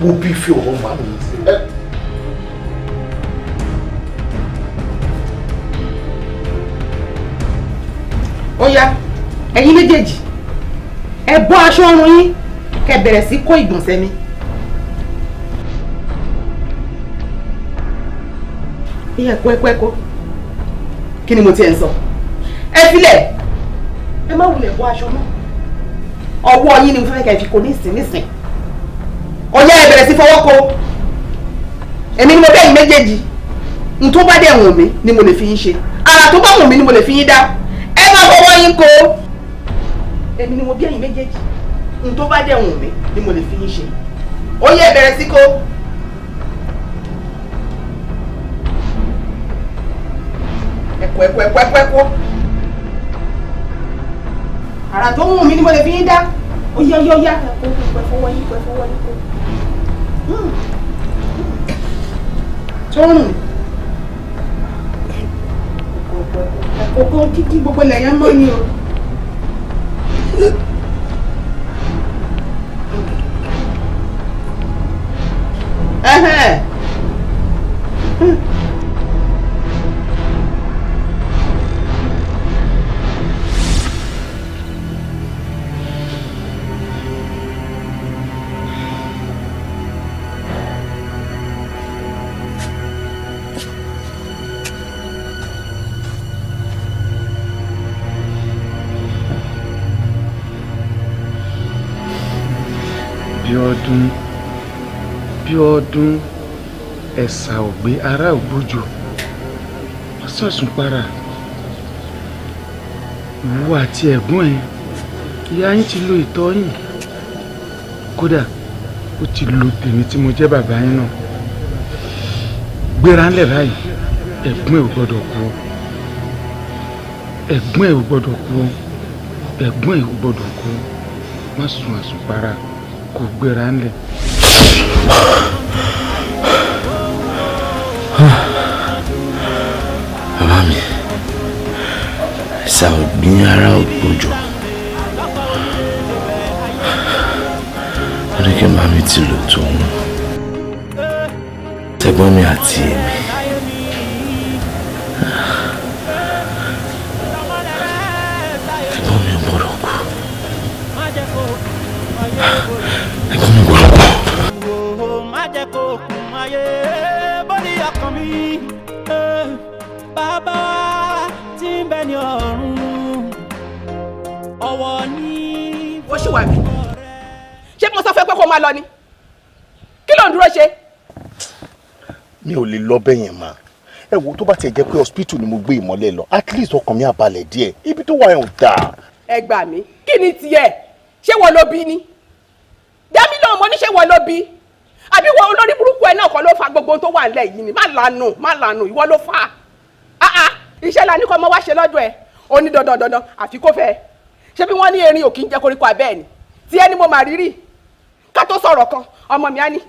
Wo bí fi ọ̀rọ̀ màámi ẹ. Ó yá, ẹ̀yin méjèèjì, ẹ bọ́ aṣọ ọrùn yín, kẹ́ bẹ̀rẹ̀ sí kó ìgbọ̀nsẹ̀ mi. Ó yá, ẹ̀kọ́ ẹ̀kọ́ ẹ̀kọ́, kí ni mo tiẹ̀ ń sọ? Ẹ filẹ̀, ẹ má wulẹ̀ bọ́ aṣọ mọ́, ọwọ́ yín ni mo fẹ́ kẹ́ fi kó nísìn nísìn. Ó yá, ẹ bẹ̀rẹ̀ sí fọwọ́ kó. Èmi ni mo bẹ́ yín méjèèjì, n tó bá dẹ̀ wùn mí ni mo lè fi yín ṣe, àrà tó bá wùn mí ni mo lè fi yín dá. Ẹ má fọwọ́ yín kó. Èmi ni mo bí ẹ̀yin méjèèjì, n tó bá dẹ̀ wùn mí ni mo lè fi yín ṣe. Ó yá, ẹ bẹ̀rẹ̀ sí kó. Ẹ̀kọ́ ẹ̀kọ́ ẹ̀kọ́ ẹ̀kọ́ ẹ̀kọ́. Àrà tó wù mí ni mo lè fi yín dá. Ó yá yá yá, ẹ kó ẹ fọwọ́ yín kó, ẹ fọwọ́ yín kó. Tó rùn kókó kíkí gbogbo ilẹ̀ yẹn mọ́ ni o. Ẹhẹ́n. Bíọ́dún, Bíọ́dún, ẹ̀sà ògbé ará ògbójò, wọ́n sọ̀sùn para. Ìwọ àti ẹ̀gbọ́n ẹ, ìyá yín ti lo ìtọ́ yín. Kódà ó ti lo tèmi tí mo jẹ́ bàbá yín náà. Gbéra ńlẹ̀ báyìí, ẹ̀gbọ́n ẹ ò gbọ́dọ̀ kú o. Ẹ̀gbọ́n ẹ ò gbọ́dọ̀ kú o. Ẹ̀gbọ́n ẹ ò gbọ́dọ̀ kú o. Má sùn àsùnpara, kò gbéra ńlẹ̀. Bàbá mi, ẹ̀sà ògbín ara ògbójò. Ó ní kí màmí ti lò tóun. Tẹ̀gbọ́n mi àti èmi. Ẹ̀gbọ́n mi ò gbọ́dọ̀ kú. Ẹ̀gbọ́n mi ò gbọ́dọ̀ kú. Má jẹ́ kó kún ayé bóni ọkàn mi. Bàbá tí ń bẹ ní ọ̀run, ọ̀wọ̀ ní. Ó ṣì wà mí. Ṣé mo sọ fẹ́ pé kó máa lọ ni? Kí ló ń dúró ṣe? Mi ò lè lọ bẹ́ẹ̀ yẹn mà. Ẹ wo, tó bá tiẹ̀ jẹ́ pé hospital ni mo gbé Ìmọ́lẹ̀ lọ, at least ọkàn mi á balẹ̀ díẹ̀. Ibi tó wà yẹn ò dáa. Ẹ gbà mí, kí ni tiẹ̀? Ṣé wọ́n ló bí ni? Dámì náà mo ní, ṣé wọ́n ló bí? Àbí wọ́n olórí burúkú ẹ náà kọ́ ló fa gbogbo ohun tó wà nílẹ̀ yìí ni? Má lanu, má lanu, ìwọ ló fà á. Ah ah, iṣẹ́ la ní kọ́ ọmọ wá ṣe lọ́dọ̀ ẹ̀. Ó ní dandan dandan àfi kó fẹ́. Ṣé bí wọ́n ní erin ò kí ń jẹ koríko abẹ́ ẹ̀ ni? Tí ẹni mo mà rírì. Ká tó sọ̀rọ̀ kan, ọmọ mi á ní,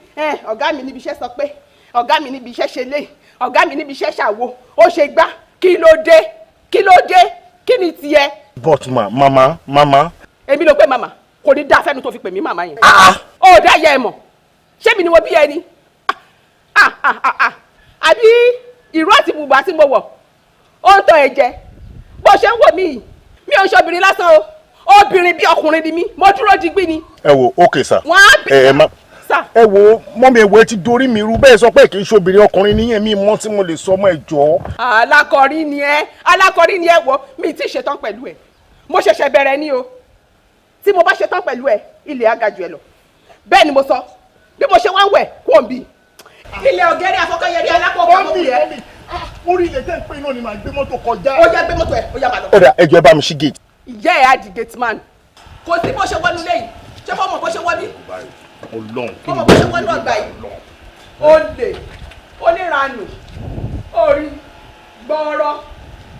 ọ̀gá mi níbi iṣẹ́ sọ pé, ọ̀gá mi níbi iṣẹ́ ṣe lé, ọ̀gá mi níbi iṣẹ́ ṣàwo, ó ṣe gbá. Kí ló dé? Kí ló dé? Kí ni tiẹ̀? But ma, mama, mama. Èmi ló pé màmá, kò ní dá fẹ́nu tó fi pè mí màmá yẹn. Ó dá yẹ ẹ mọ̀, ṣé mi ni mo bí ẹni? Ah ah ah ah, àbí ìró àti bùbá tí mo wọ̀, ó ń tàn ẹ jẹ. Bó ṣe ń wò mí yìí, mi ò ń ṣe obìnrin lásán o, obìnrin bí ọkùnrin ni mí, mo dúró digbí ni. Ẹ wo, okay sir. Wọ́n á bí. Ẹ ẹ má. Sir. Ẹ wo, mummy, ẹ wo, ẹ ti dorí mi rú bẹ́ẹ̀, sọ pé kì í ṣe obìnrin, ọkùnrin níyẹn, mi mọ́ tí mo lè sọ ọmọ ẹ jọ. Alákọ̀rí ni ẹ, alákọ̀rí ni ẹ. Wò, mi ti ṣetán pẹ̀lú ẹ, mo ṣẹ̀ṣẹ̀ bẹ̀rẹ̀ ni o. Tí mo bá ṣetán pẹ̀lú ẹ, ilẹ̀ á ga jù ẹ lọ. Bẹ́ẹ̀ ni mo sọ. Bí mo ṣe wá ń wẹ̀ kó ń bì. Ilẹ̀ ọ̀gẹ́rẹ́ afọkànyẹrí alákọ̀ọ́kọ́ mo wù ẹ́. Orí ilẹ̀ tẹ́ ń pè náà ni màá gbé mọ́tò kọjá. Ó yá, gbé mọ́tò ẹ, ó yá, máa lọ. Ó dà, ẹ jọ̀ọ́, ẹ bá mi ṣí gate. Ìyá ẹ̀ á di gate man. Kò sí bó ṣe wọnú lẹ́yìn. Ṣé kò mọ̀ bó ṣe wọ bí? Ọlọ́run. Kò mọ̀ bó ṣe wọnú ọgbà yìí? Ó lè oníranù orí gbọ́ọ̀rọ̀,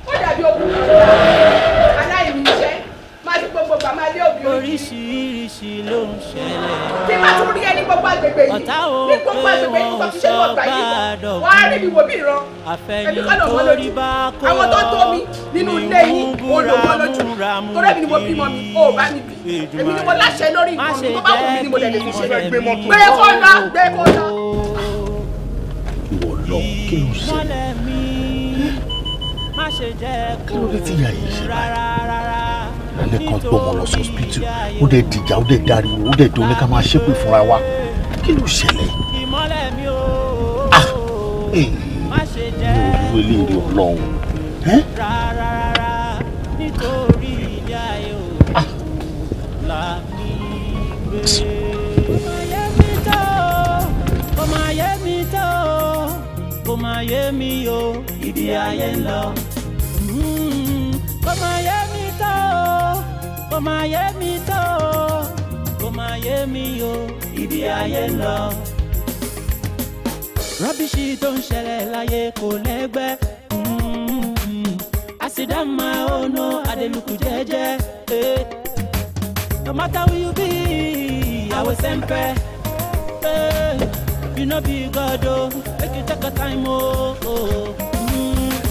ó dàbí okùn aláìní iṣẹ́, máa fi gbogbo gbà máa lé òbí orí. Oríṣiríṣi ló ń ṣẹlẹ̀. Tí bá tún rí ẹ ní gbogbo agbègbè yìí, ní gbogbo agbègbè yìí, kò fi ṣe ní ọgbà yìí, wọ́n á rí mi wò bí ìran. Èmi kọ́ ló mọ́ lójú. Àwọn tó tó mi nínú ilé yín, òun ló mọ́ lójú, torí èmi ni mo bímọ mi, ó bá mi bí. Èmi ni mo láṣẹ lórí nǹkan mi, tó bá wù mí ni mo lè fi ṣe. Gbé kó lọ, gbé kó lọ. Ìwọ lọ, kí ló ṣẹlẹ̀? Kí ló dé tí ìyá yìí ṣe báyìí? Ẹnìkan gbọ́mọ lọ sí hospital, ó dẹ̀ dìjà, ó dẹ̀ dariwo, ó dẹ̀ dùn ní ká máa ṣépè fúnra wa. Kí ló ṣẹlẹ̀? Ah, ee, mi ò rí eléyìí, Ọlọ́run. Ẹ́, Nítorí ilé ayé ò la mi gbé. Kò máa yé mi tó, kò máa yé mi o, ibi ayé ń lọ. Kò máa yé mi tó, kò máa yé mi tó, kò máa yé mi o, ibi ayé ń lọ. Rubbish tó ń ṣẹlẹ̀ láyé kò lẹ́gbẹ́. Àsìdámà ọ̀nà àdèlùkù jẹ́jẹ́. No matter who you be, I will sempe. Hey, you no be God oh, make you take your time oh. Oh.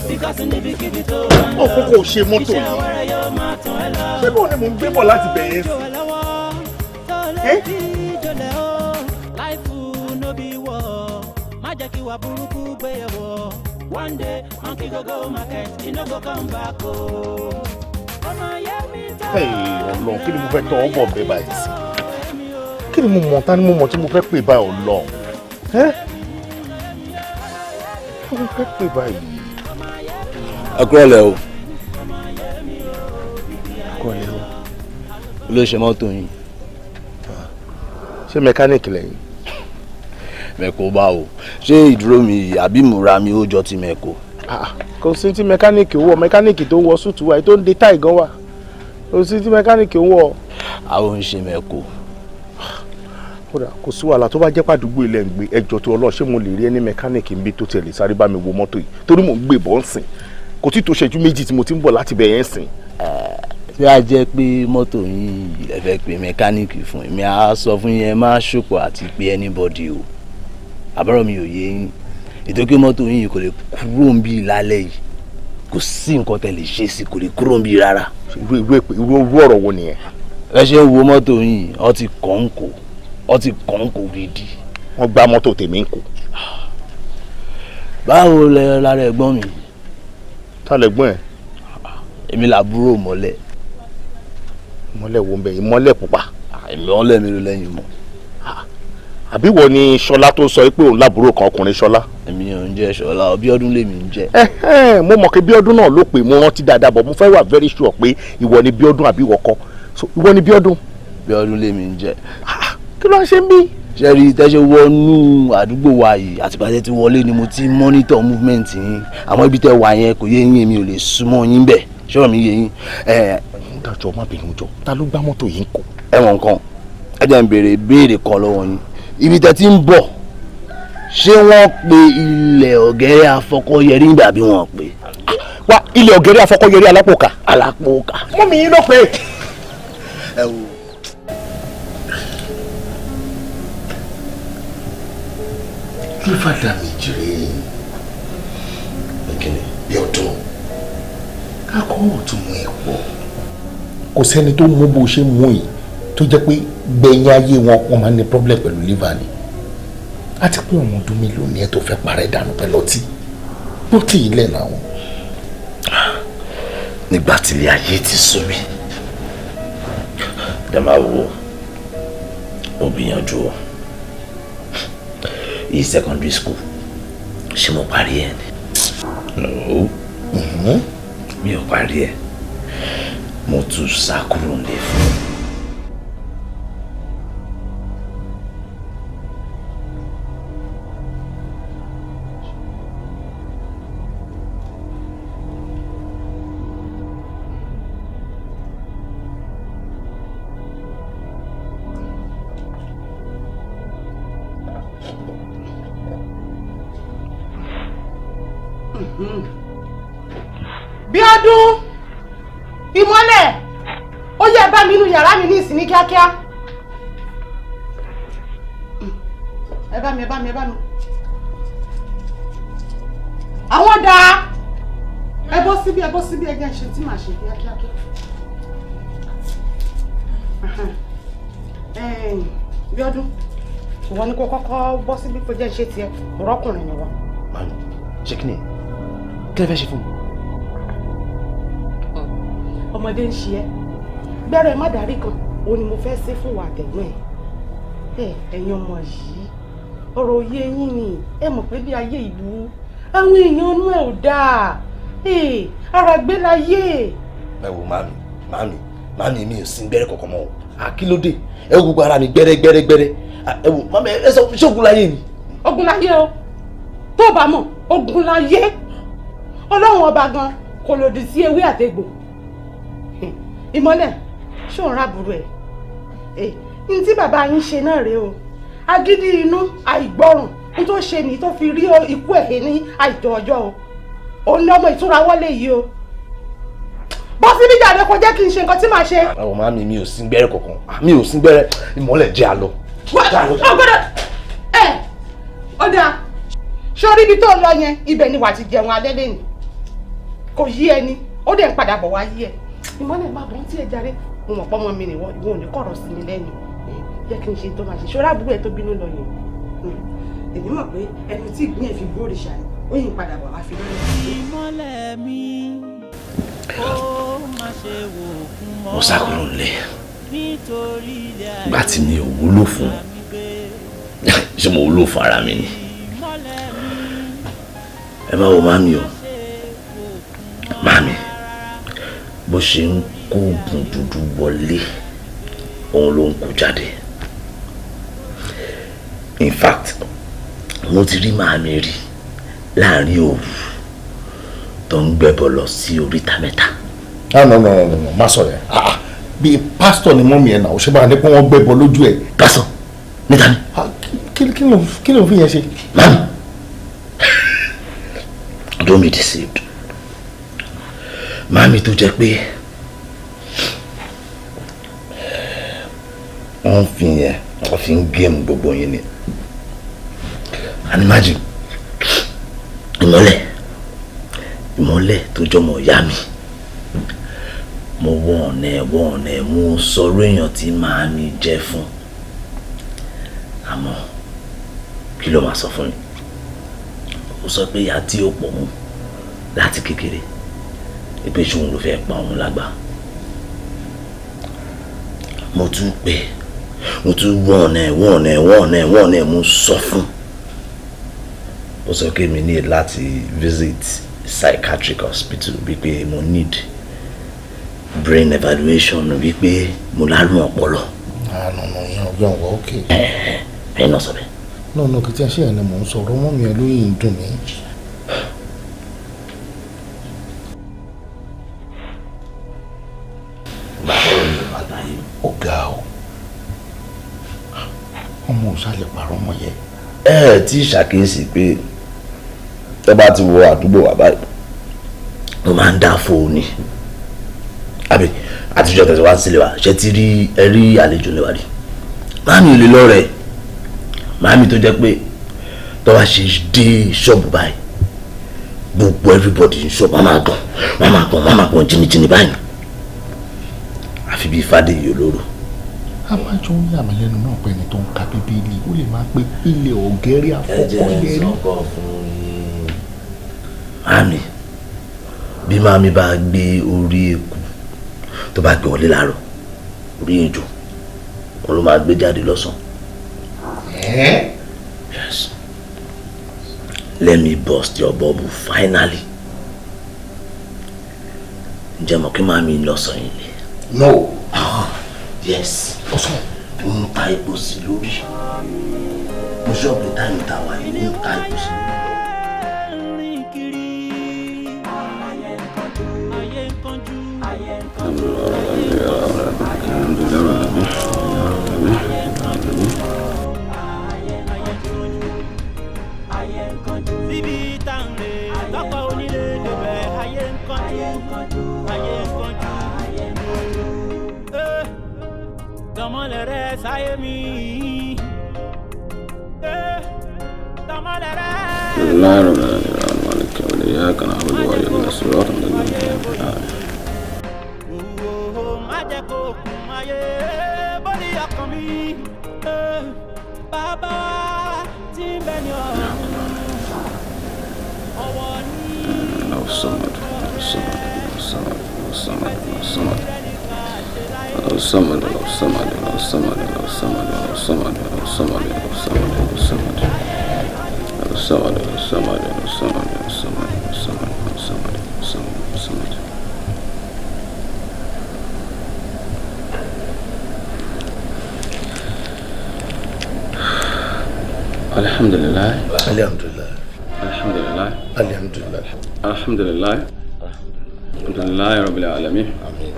Because níbikíbi tó bá ń lọ. Ó kókó ṣe mọ́tò iṣẹ́ yìí. ọwọ́ rẹ̀ yóò máa tàn ẹ́ lọ. Ṣé bóun ni mò ń gbé bọ̀ láti bẹ̀yẹn sí? Tó lè fi jọlẹ̀ o, life no be war. Má jẹ́ kí wà burúkú gbé ẹ wọ̀. One day, monkey go go market, e no go come back o. Ọmọ yẹn mi ta. Hey, Ọlọ́run, kí ni mo fẹ́ tọ́ ọ bọ̀ bẹ́ẹ̀ báyìí sí? Kí ni mo mọ̀, ta ni mo mọ̀ tí mo fẹ́ pè báyìí, Ọlọ́run? Ẹ́, kí ni mo fẹ́ pè báyìí? Ẹ kúrọ̀lẹ́ o. Kúrọ̀lẹ́ o. Ló ṣe mọ́tò yín. Ṣé mẹkáníìkì lẹ́yìn? Mẹ́kò bá o, ṣé ìdúró mi yìí àbí ìmúra mi ó jọ ti mẹ́kò? Kò sí tí mẹkáníìkì wọ, mẹkáníìkì tó ń wọ suit wa, èyí tó ń de tie gan wà. Kò sí tí mẹkáníìkì ń wọ. Àwọn ń ṣe mẹ́kò. Kódà kò sí wàhálà, tó bá jẹ́ pàdúgbò ilẹ̀ ń gbé ẹjọ́ tó ọlọ́ọ̀, ṣé mo lè rí ẹni mẹkáníìkì ń bí tó tiẹ̀ lè sáré bá mi wo mọ́tò yìí? Torí mò ń gbé bọ́ ń sìn, kò tí tó ṣẹ́jú 2 tí mo ti ń bọ̀ láti bẹ̀ yẹn sìn. Tí a jẹ́ pé mọ́tò yín ẹ fẹ́ pe mẹkáníìkì fún mi, á sọ fún yín, ẹ má ṣòpò àti pé anybody o. Àbúrò mi ò yé yín, ètò pé mọ́tò yín kò lè kúrò ń bí lálẹ́ yìí, kò sí nǹkan tẹ́ lè ṣe sí, kò lè kúrò ń bí rárá. Irú ọ̀rọ̀ wo nìyẹn? Ẹ ṣe ń wo mọ́tò yín, ọ ti kàn ń kó, ọ ti kàn ń kó gidi. Wọ́n gbá mọ́tò tèmi ń kó. Báwo lẹ lára ẹ̀gbọ́n mi? Ta lẹ̀gbọ́n ẹ̀? Èmi làbúrò Mọ́lẹ̀. Ìmọ́lẹ̀ wo ń bẹ? Ìmọ́lẹ̀ pupa? Ìmọ́lẹ̀ mi ló lẹ́yìn mọ́. Àbí wọ ni Ṣọlá tó sọ pé òun lábúrò kan ọkùnrin Ṣọlá? Èmi ò ń jẹ́ Ṣọlá, Bíọ́dún lèmi ń jẹ́. Ẹhẹ́n, mo mọ̀ pé Bíọ́dún náà ló pè, mo rántí dáadáa bọ̀, mo fẹ́ wà very sure pé ìwọ ni Bíọ́dún àbí ìwọ kọ́. So ìwọ ni Bíọ́dún? Bíọ́dún lèmi ń jẹ́. Kí ló ń ṣe ń bí? Ṣé rí tẹ́ṣe wọnú àdúgbò wa yìí, àtìgbà tẹ́ ti wọlé ni mo ti monitor movement yín, àmọ́ ibi tẹ́ wà yẹn kò yé yín, èmi ò lè súnmọ́ yín bẹ̀. Ṣọ́rọ̀ mi yé yín? Dájọ́, má bínú jọ, ta ló gbá mọ́tò yìí ń kó? Ẹ̀wọ̀n kan, ẹ jẹ́ n béèrè béèrè kan lọ́wọ́ yín. Ibi tẹ́ ti ń bọ̀, ṣé wọ́n pe ilẹ̀ ọ̀gẹ́rẹ́ afọkọ́yẹrí nígbà bí wọ́n pe? Wá, ilẹ̀ ọ̀gẹ́rẹ́ afọkọ́yẹrí alápòkà. Alápòkà. Mọ́mí yín ló pè é. Ẹ wò. Liver damage rèé. Kíni bí ọdún alcohol tún mú ẹ pọ̀. Kò sẹ́ni tó mú bó ṣe mú yìí tó jẹ́ pé gbẹ̀yìn ayé wọn, wọ́n máa ń ní problem pẹ̀lú liver ni. Àti pé ọmọ ọdún mélòó ni ẹ tó fẹ́ parẹ́ dànù pẹ̀lú ọtí bọ́tì ilẹ̀ làwọn? Nígbà tí ilé ayé ti sú mi, dẹ̀ máa wo, mo gbìyànjú o. Yìí secondary school, ṣé mo parí ẹ ni? No, mi ò parí ẹ. Mo tún sá kúrò nílé fún un. Bíọ́dún, Ìmọ́lẹ̀, ó yẹ bá mi inú yàrá mi ní ìsìn ní kíákíá. Ẹ bá mi, ẹ bá mi, ẹ bá mi. Àwọn dáa, ẹ bọ́ síbí, ẹ bọ́ síbí, ẹ jẹ́ ṣe tí màá ṣe kíákíá. Bíọ́dún, ìwọ ni kó kọ́kọ́ bọ́ síbí, kó jẹ́ ṣe tiẹ̀, rọ́kùnrin ni wọ́n. Màmí, ṣé kí ni kí lẹ fẹ́ ṣe fún mi? Ọmọdé ń ṣe ẹ gbẹ́rọ ẹ má darí kan, òun ni mo fẹ́ ṣe fún wa àtẹ̀gbọ́n ẹ. Ẹ̀yin ọmọ yìí, ọ̀rọ̀ òye yín ni. Ẹ mọ̀ pé bí ayé ìlú àwọn èèyàn inú ẹ̀ ò dáa, ara gbé láyé. Ẹ wo màmí, màmí, màmí, mi ò sin gbẹ́rẹ́ kankan mọ́ o. Àkílódé? Ẹ wo gbogbo ara mi, gbẹ́rẹ́ gbẹ́rẹ́ gbẹ́rẹ́. Ẹ wo màmí, ẹ sọ, ṣé ogun láyé ni? Ogun láyé o. Tó o bá mọ̀, ogun láyé. Ọlọ́run ọba gan kò lòdì sí ewé àtegbò. Ìmọ́lẹ̀, ṣé òun rábùrù ẹ̀ ẹ̀ ní tí bàbá yín ṣe náà rèé o. Agídí inú, àìgbọrùn ní tó ṣe ní tó fi rí ikú ẹ̀ ní àìtọ́ ọjọ́ o. Òun ní ọmọ ìtura wọlé yìí o. Bọ́ síbí jáde kó jẹ́ kí n ṣe nǹkan tí màá ṣe. Àwọn màmí mi ò sín gbẹ́rẹ́ kankan, mi ò sín gbẹ́rẹ́, Ìmọ́lẹ̀ jẹ́ àlọ́. Ọgbọ́dọ̀ ẹ ó dáa, sórí ibi tó lọ yẹn, ibẹ̀ ni wàá ti jẹun alẹ́ lẹ́nu. Kò yí ẹni, ó dẹ̀ ń padà bọ̀ wá yí ẹ. Ìmọ́lẹ̀ máa bọ̀ ń tí ẹ jáde, mo mọ̀ pọ́nmọ́ mi nìwọ, ìwọ ò ní kọ̀rọ̀ sí mi lẹ́nu. Jẹ́ kí n ṣe tó máa ṣe, ṣọ́ra àbúrò ẹ tó bínú lọ yẹn. Èmi mọ̀ pé ẹni tí ìgbín ẹ̀ fi gbóòrìṣà ni, ó yìn padà bọ̀ wá fi lọ́yìn. Ìmọ́lẹ̀ mi, ó má ṣe wò kún mọ́. Mo sá kúrò nílé nítorí ilé ayé ìgbà tí mi ò wúlò fún, ṣé mo wúlò fún ara mi ni? Ẹ má wo màmí o, màmí bó ṣe ń kó oògùn dúdú wọlé òun ló ń kó jáde. In fact, mo ti rí màmí rí láàrin òru tó ń gbẹ́bọ lọ sí oríta mẹ́ta. Ah, no, no, no, no, má sọ yẹn. Ah, bí pásítọ̀ ni mọ́mí ẹ̀ náà, ó ṣe bá a ní pé wọ́n gbẹ́bọ lójú ẹ̀. Pásítọ̀ níta ni. Kí ló fi yẹn ṣe? Mami, don't be deceived. Mami tó jẹ́ pé wọ́n fi yẹn, wọ́n fi ń géèmù gbogbo yín ni. And imagine, Ìmọ́lẹ̀ tó jọmọ ìyá mi, mo wọ ọ̀nà ẹ̀ mo sọ̀rọ̀ èèyàn tí màámi jẹ́ fún, àmọ́ kí ló máa sọ fún mi? Ó sọ pé ìyá tí ó pọ̀ mú láti kékeré, pé ṣòun ló fẹ́ pa òun lágbà. Mo tún pè, mo tún wọ ọ̀nà ẹ̀ mo sọ fún. Ó sọ pé mi need láti visit psychiatric hospital, wípé mo need brain evaluation, wípé mo lárùn ọpọlọ. Ah, no, no, yẹn ọgbẹ́ ọ̀wọ́, ok. Ẹ̀yin náà sọ bẹ́ẹ̀. No, no, kìtì ẹ̀ ṣe ẹ̀ ni mò ń sọ̀rọ̀, mọ́mí ẹ lóyún ń dùn mí. Ó ga o, ọmọ òṣàlẹ̀ pàrọ̀ ọmọ yẹn. Ẹ ti ṣàkíyèsí pé tẹ́ bá ti wọ àdúgbò wa báyìí, mo máa ń dá fóònù àbí àtijọ́ tẹ̀sán wá sílé wa, ṣe ti rí ẹ rí àlejò lè wá rí màámi lè lọ́rẹ̀ màámi tó jẹ́ pé tó bá ṣe dé ṣọ́ọ̀bù báyìí, gbogbo everybody ní ṣọ́ọ̀bù máa gbọ̀n jìnnìjìnnì báyìí, àfi bíi Fádèyí olóró. A máa jọ ń yà mí lẹ́nu náà pé ẹni tó ń ka Bíbélì ó lè máa pe ilé ọ̀gẹ́rẹ́ àfọkọ́yẹrí. Ẹ jẹ́ sọ́kọ̀ fún yín. Màámi, bí màámi bá gbé orí eku tó bá gbé wọlé láàárọ̀, orí ejò òun ló máa gbé jáde lọ́sàn-án. Yes. Let me burst your bubble finally. Ǹjẹ́ mọ̀ kí màámi lọ sọ yín lé? No. Ah, yes. Ọ̀sán ń ta epo sí lórí. Mo ṣọ́ọ̀bù táìmù tá a wà yìí ń ta epo sí lórí. Alhamdulillah. Alhamdulillah. Alhamdulillah. Alhamdulillah. Alhamdulillah. Alhamdulillah Rabbil Alamin. Àmín.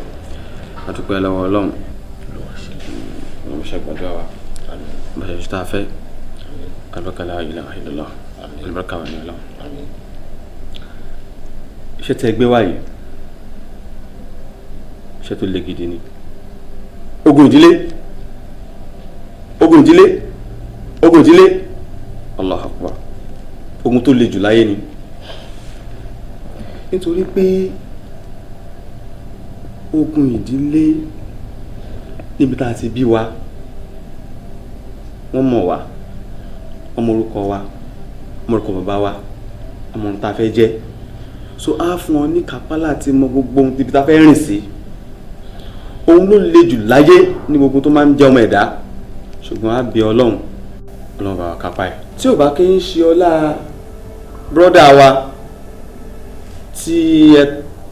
A dúpẹ́ lọ́wọ́ Ọlọ́run. Ọlọ́run ṣe gbàdúrà wa. Bá ṣe tá a fẹ́. Albarka la ilaha illallah. Albarka wà ní Ọlọ́run. Iṣẹ́ tẹ́ gbé wá yìí, Iṣẹ́ tó le gidi ni. Ogun ìdílé, ogun ìdílé, ogun ìdílé, Allahu Akbar, ogun tó le jù láyé ni. Nítorí pé ogun ìdílé, níbi tá a ti bí wa, wọ́n mọ̀ wá, wọ́n mọ orúkọ wa, wọ́n mọ orúkọ bàbá wa, wọ́n mọ ohun tá a fẹ́ jẹ́. So á fún ọ ní kápá láti mọ gbogbo ohun ibi tá a fẹ́ rìn sí. Òun ló le jù láyé ní gbogbo tó máa ń jẹ́ ọmọ ẹ̀dá, ṣùgbọ́n á bí Ọlọ́run, Ọlọ́run bá wa kápá ẹ̀. Tí ò bá kí ń ṣe ọlá brọ́dà wa tí ẹ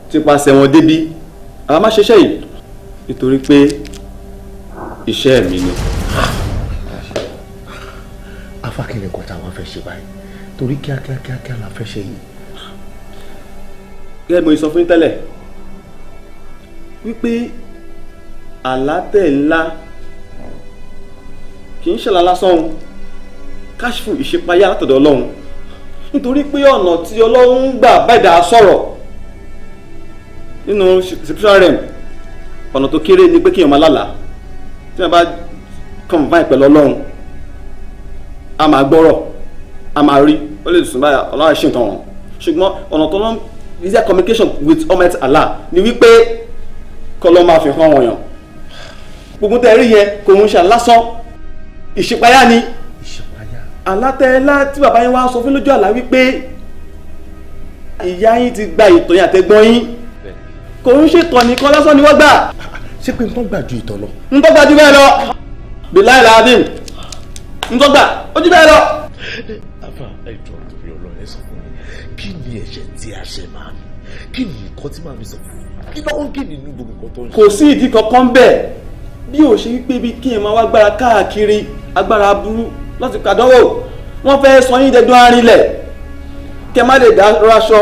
ti pasẹ̀ wọn débí, àwa má ṣiṣẹ́ yìí, nítorí pé iṣẹ́ mi ni. Afákìlẹ̀ nǹkan tá a wá fẹ́ ṣe báyìí, torí kíákíá kíákíá la fẹ́ ṣe yìí. Gẹ́gẹ́ bí mo sọ fún yín tẹ́lẹ̀ wípé àlátẹ̀ ńlá kì í ṣàlá lásán o, káṣífù ìṣípayá látọ̀dọ̀ Ọlọ́run, nítorí pé ọ̀nà tí Ọlọ́run ń gbà bẹ́ẹ̀dá sọ̀rọ̀ nínú spiritual realm, ọ̀nà tó kéré ni pé kéèyàn máa lálàá. Tí wọ́n bá combine pẹ̀lú Ọlọ́run, a máa gbọ́rọ̀, a máa rí, ó lè sùn báyà, Ọlọ́run ṣe nǹkan wọn. Ṣùgbọ́n ọ̀nà tó lọ́n easier communication with Almighty Allah ni wípé kọ́ lọ́ máa fi hàn wọ̀nyàn. Gbogbo tẹ́ rí yẹn kò ń ṣe lásán, ìṣípayá ni. Alátẹ́lá tí bàbá yín wá sọ fún lójú àlá wípé ìyá yín ti gba ìtọ̀ yín àtẹ̀gbọ́n yín, kò ń ṣètọ̀ nìkan lásán ni wọ́n gbà. Ṣé pé nǹkan gbà ju ìtọ̀ lọ? Nǹkan gbà ju bẹ́ẹ̀ lọ, bilayi ladim, nǹkan gbà ó ju bẹ́ẹ̀ lọ. Afa, ẹ jọ̀ọ́, torí Ọlọ́run, ẹ sọ fún mi, kí ni ẹ̀ṣẹ̀ tí a ṣẹ̀ máa mi? Kí ni nǹkan tí màá mi sọ fún mi? Kí ló ń kí nínú gbogbo nǹkan tó ń ṣe? Kò sí ìdí kankan bẹ́ẹ̀ bí ò ṣe wípé bí kí n máa wá gbára káàkiri, agbára aburú láti kàdánwò. Wọ́n fẹ́ sọ yín dẹdún arinlẹ̀, kẹ má lè dá raṣọ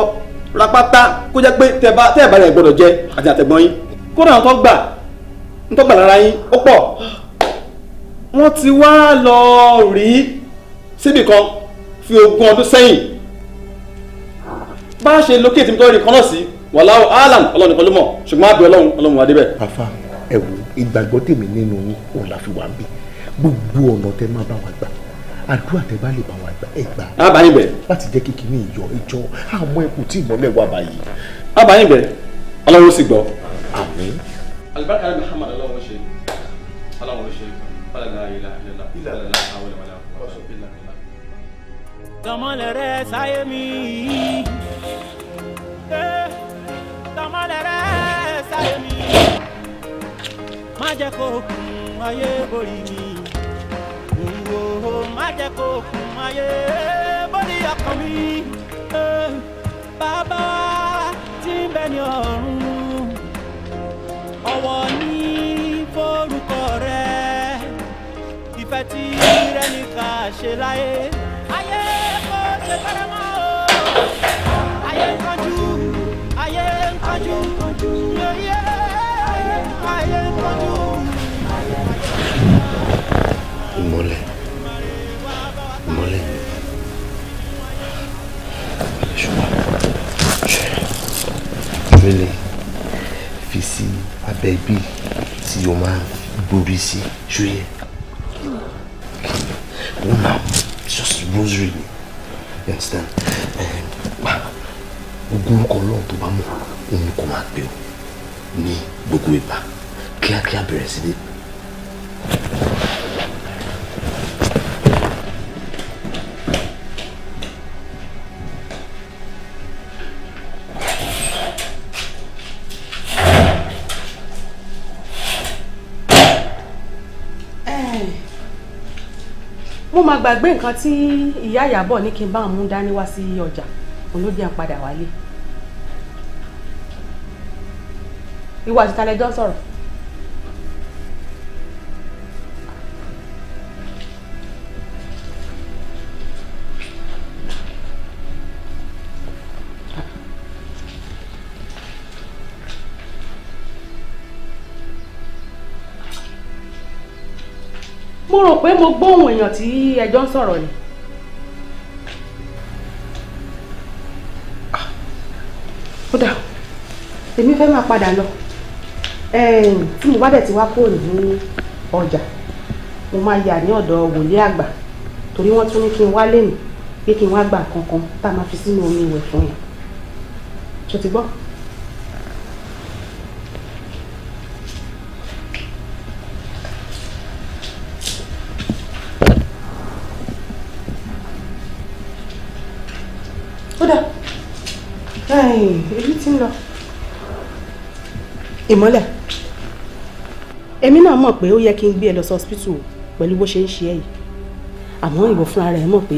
rapátá, kó jẹ́ pé tẹ́ bá rẹ̀ gbọ́dọ̀ jẹ àti àtẹ̀gbọ́n yín. Kódà ń tọ́ gbà lára yín ó pọ̀. Wọ́n ti wá lọ rí síbì kan fi 20 ọdún sẹ́yìn. Bá a ṣe lókè tí mo tọ́ rí kan náà sí, wàláhù alam, Ọlọ́run nìkan ló mọ̀, ṣùgbọ́n àbí Ọlọ́run, Ọlọ́run wà débẹ̀. Àfa, ẹ wo, ìgbàgbọ́ tèmi nínú yín òun la fi wà ń bí. Gbogbo ọ̀nà tẹ máa bá wa gbà, àdúrà tẹ bá lè bá wa gbà, ẹ gbà. Á bá yín bẹ̀. Láti jẹ́ kíkiní ìyọ ìjọ àmọ́ ẹkùn tí ìmọ́lẹ̀ wà báyìí. Á bá yín bẹ̀, Ọlọ́run ó sì gbọ́. Àmín. Alibarika ni Muhammad, Ọlọ́run ṣe, Ọlọ́run ṣe, fàlàlà ilà ilà ilà àwọn ìwàlà ilà ilà. Tọmọlẹ rẹ sáyé mi, tọmọlẹ rẹ sáyé mi, má jẹ́ kó kún ayé borí mi, má jẹ́ kó kún ayé borí ọkàn mi. Bàbá tí ń bẹ ní ọ̀run, ọ̀wọ̀ ní forúkọ rẹ, ìfẹ́ tí rẹ ní ká ṣe láyé. Ayé kò ṣe fẹ́rẹ̀ mọ́ o, ayé ń kánjú, ayé ń kánjú, ayé ń kánjú. Ìmọ́lẹ̀, ìmọ́lẹ̀ mi, ṣùgbọ́n ṣẹlẹ̀ fi sí abẹ́ ibi tí o máa gbórí sí, ṣóyẹ. Wọ́n náà just rosary ni, you understand? Gbogbo orúkọ Ọlọ́run tó bá mọ̀, òun kò máa gbé o ní gbogbo ìgbà, kíákíá bẹ̀rẹ̀ sí ní. Mo máa gbàgbé nǹkan tí ìyá Ìyábọ̀ ní kí n bá òun mú dání wá sí ọjà, òun ló jẹ́ n padà wálé. Ìwọ àti talẹ́jọ́ sọ̀rọ̀. Mo rò pé mo gbóhùn èèyàn tí ẹjọ́ ń sọ̀rọ̀ ni. Ó dà, èmi fẹ́ máa padà lọ. Tí mo bá dẹ̀ ti wá kúrò ní ọjà, mo máa yà ní ọ̀dọ̀ wòlíì àgbà, torí wọ́n tún ní kí n wá lẹ́nu pé kí n wá gbà kankan tá a máa fi sínú omi ìwẹ̀ fún yẹn. Ṣó ti gbọ́? Ó dà, èyí tí ń lọ. Ìmọ́lẹ̀, èmi náà mọ̀ pé ó yẹ kí n gbé ẹ lọ sí hospital pẹ̀lú bó ṣe ń ṣe ẹ́ yìí, àmọ́ ìwọ fúnra rẹ̀ mọ̀ pé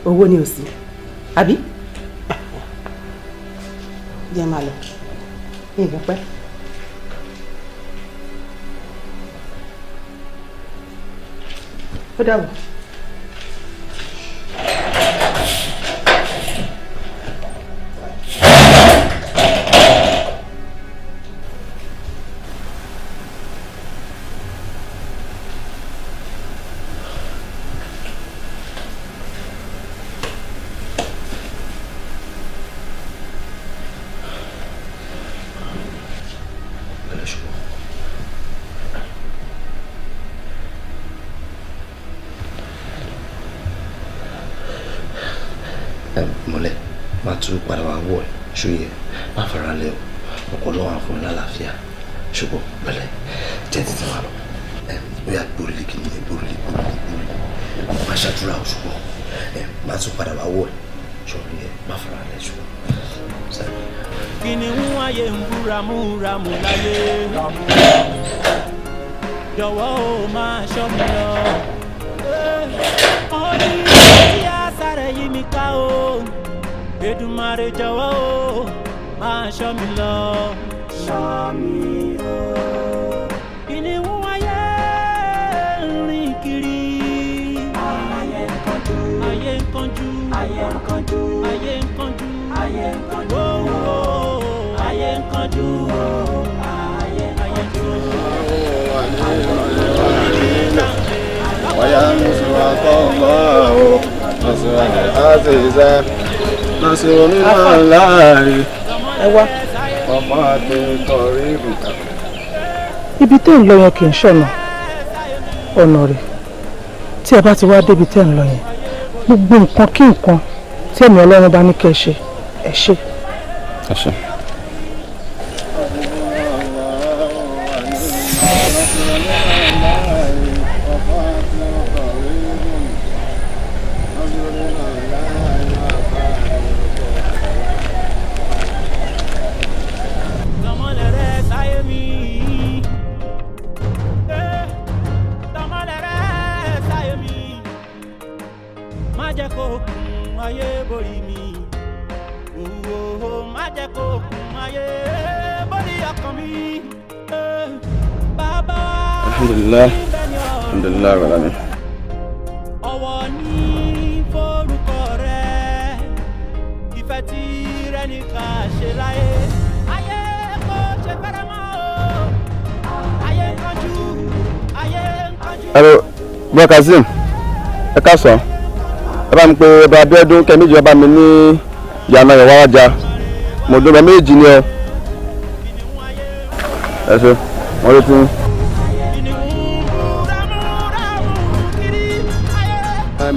owó ni ò sí, àbí? Jẹ́ máa lọ ní ìgbà pẹ́. Ó dàbọ̀. Mọ́lẹ̀, má tún padà wá wọ̀ ẹ́ ṣóyẹ, má fara lẹ o, ọkọ lọ́wọ́ àfọ̀n lálàáfíà, ṣùgbọ́n pẹ̀lẹ́ jẹ́ títí wà lọ. Ó yà gbórílé kí ni gbórílé gbórílé gbórílé, má ṣàdúrà o, ṣùgbọ́n má tún padà wá wọ̀ ẹ́ ṣóyẹ, má fara lẹ ṣùgbọ́n. Kìnìún ayé ń bú ramúramù láyé, jọ̀wọ́ o máa ṣọ́ mi lọ. Ó ní tí àṣàrẹ yí mi ká o, Èdùmàrè jọ̀wọ́ o máa ṣọ́ mi lọ. Ṣọ́ mi o. Kìnìún ayé ń rìn kiri. Ayé ń kánjú. Ayé ń kánjú. Ayé ń kánjú. Ayé ń kánjú. Ayé ń kánjú. Ayé ń kánjú. Ayé ń kánjú. وينصرك الله نصرا عزيزا نصر من الله Ẹ wá. وفتح قريب. Ibi tẹ́ ń lọ yẹn kì í ṣọ̀nà ọ̀nà rẹ̀. Tí ẹ bá ti wá débi tẹ́ ń lọ yẹn, gbogbo nǹkan kí nǹkan tí ẹ̀mí Ọlọ́run bá ní kẹ́ ẹ ṣe, ẹ ṣe. Ẹ ṣe. Tọmọlẹ̀ rẹ sáyé mi. Tọmọlẹ̀ rẹ sáyé mi. Má jẹ́ kó kún ayé borí mi. Òwò má jẹ́ kó kún ayé borí ọkàn mi. Bàbá. Alhamdulillah, alhamdulillah rabbil alamin. Ọ̀wọ̀ ní forúkọ rẹ, ìfẹ́ tí rẹ nìkan ṣe láyé. Ayé kò ṣe fẹ́rẹ̀ mọ́ o, ayé ń kánjú, ayé ń kánjú. Hello, bro Kazeem, ẹ káàsán. Ẹ bá mi pé ọba Abíọ́dún kẹ́míjì ọba mi ní ìyànà ìwárajà. Mo dún ọba méjì ni ọ. Ẹ ṣe, wọ́n retí yín.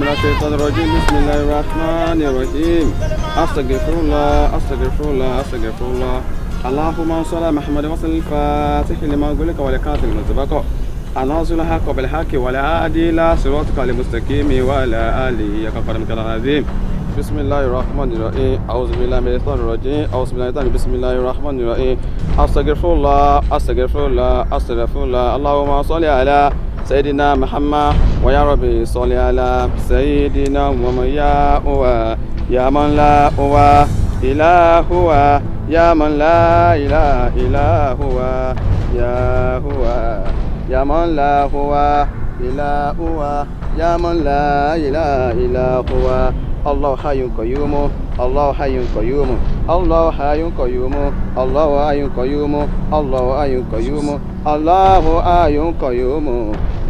من الشيطان الرجيم، بسم الله الرحمن الرحيم، أستغفر الله، أستغفر الله، أستغفر الله. اللهم صل على محمد وصل. الفاتح لما أغلق والكاتب لما سبق الناصر الحق بالحق والهادي إلى صراطك المستقيم وعلى آله حق قدرك العظيم. بسم الله الرحمن الرحيم. أعوذ بالله من الشيطان الرجيم. أعوذ بالله من الشيطان. بسم الله الرحمن الرحيم. أستغفر الله، أستغفر الله، أستغفر الله. اللهم صل على سيدنا محمد، ويا ربي صل على سيدنا محمد. يا هو، يا من لا هو إلا هو، يا من لا إله إلا هو، يا هو، يا من لا هو إلا هو، يا من لا إله إلا هو. الله حي قيوم، الله حي قيوم، الله حي قيوم، الله حي قيوم، الله حي قيوم، الله حي قيوم.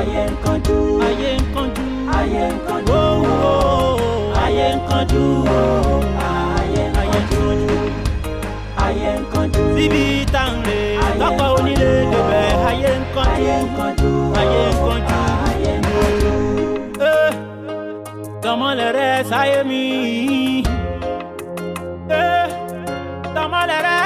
Ayé ń kánjú. Ayé ń kánjú. Ayé ń kánjú. Ayé ń kánjú. Ayé ń kánjú. Ayé ń kánjú. Síbi tá ń rè tọkọ onílé débẹ̀. Ayé ń kánjú. Ayé ń kánjú. Ayé ń kánjú. Ayé ń kánjú. Tọmọlẹ rẹ sáyé mi. Tọmọlẹ rẹ.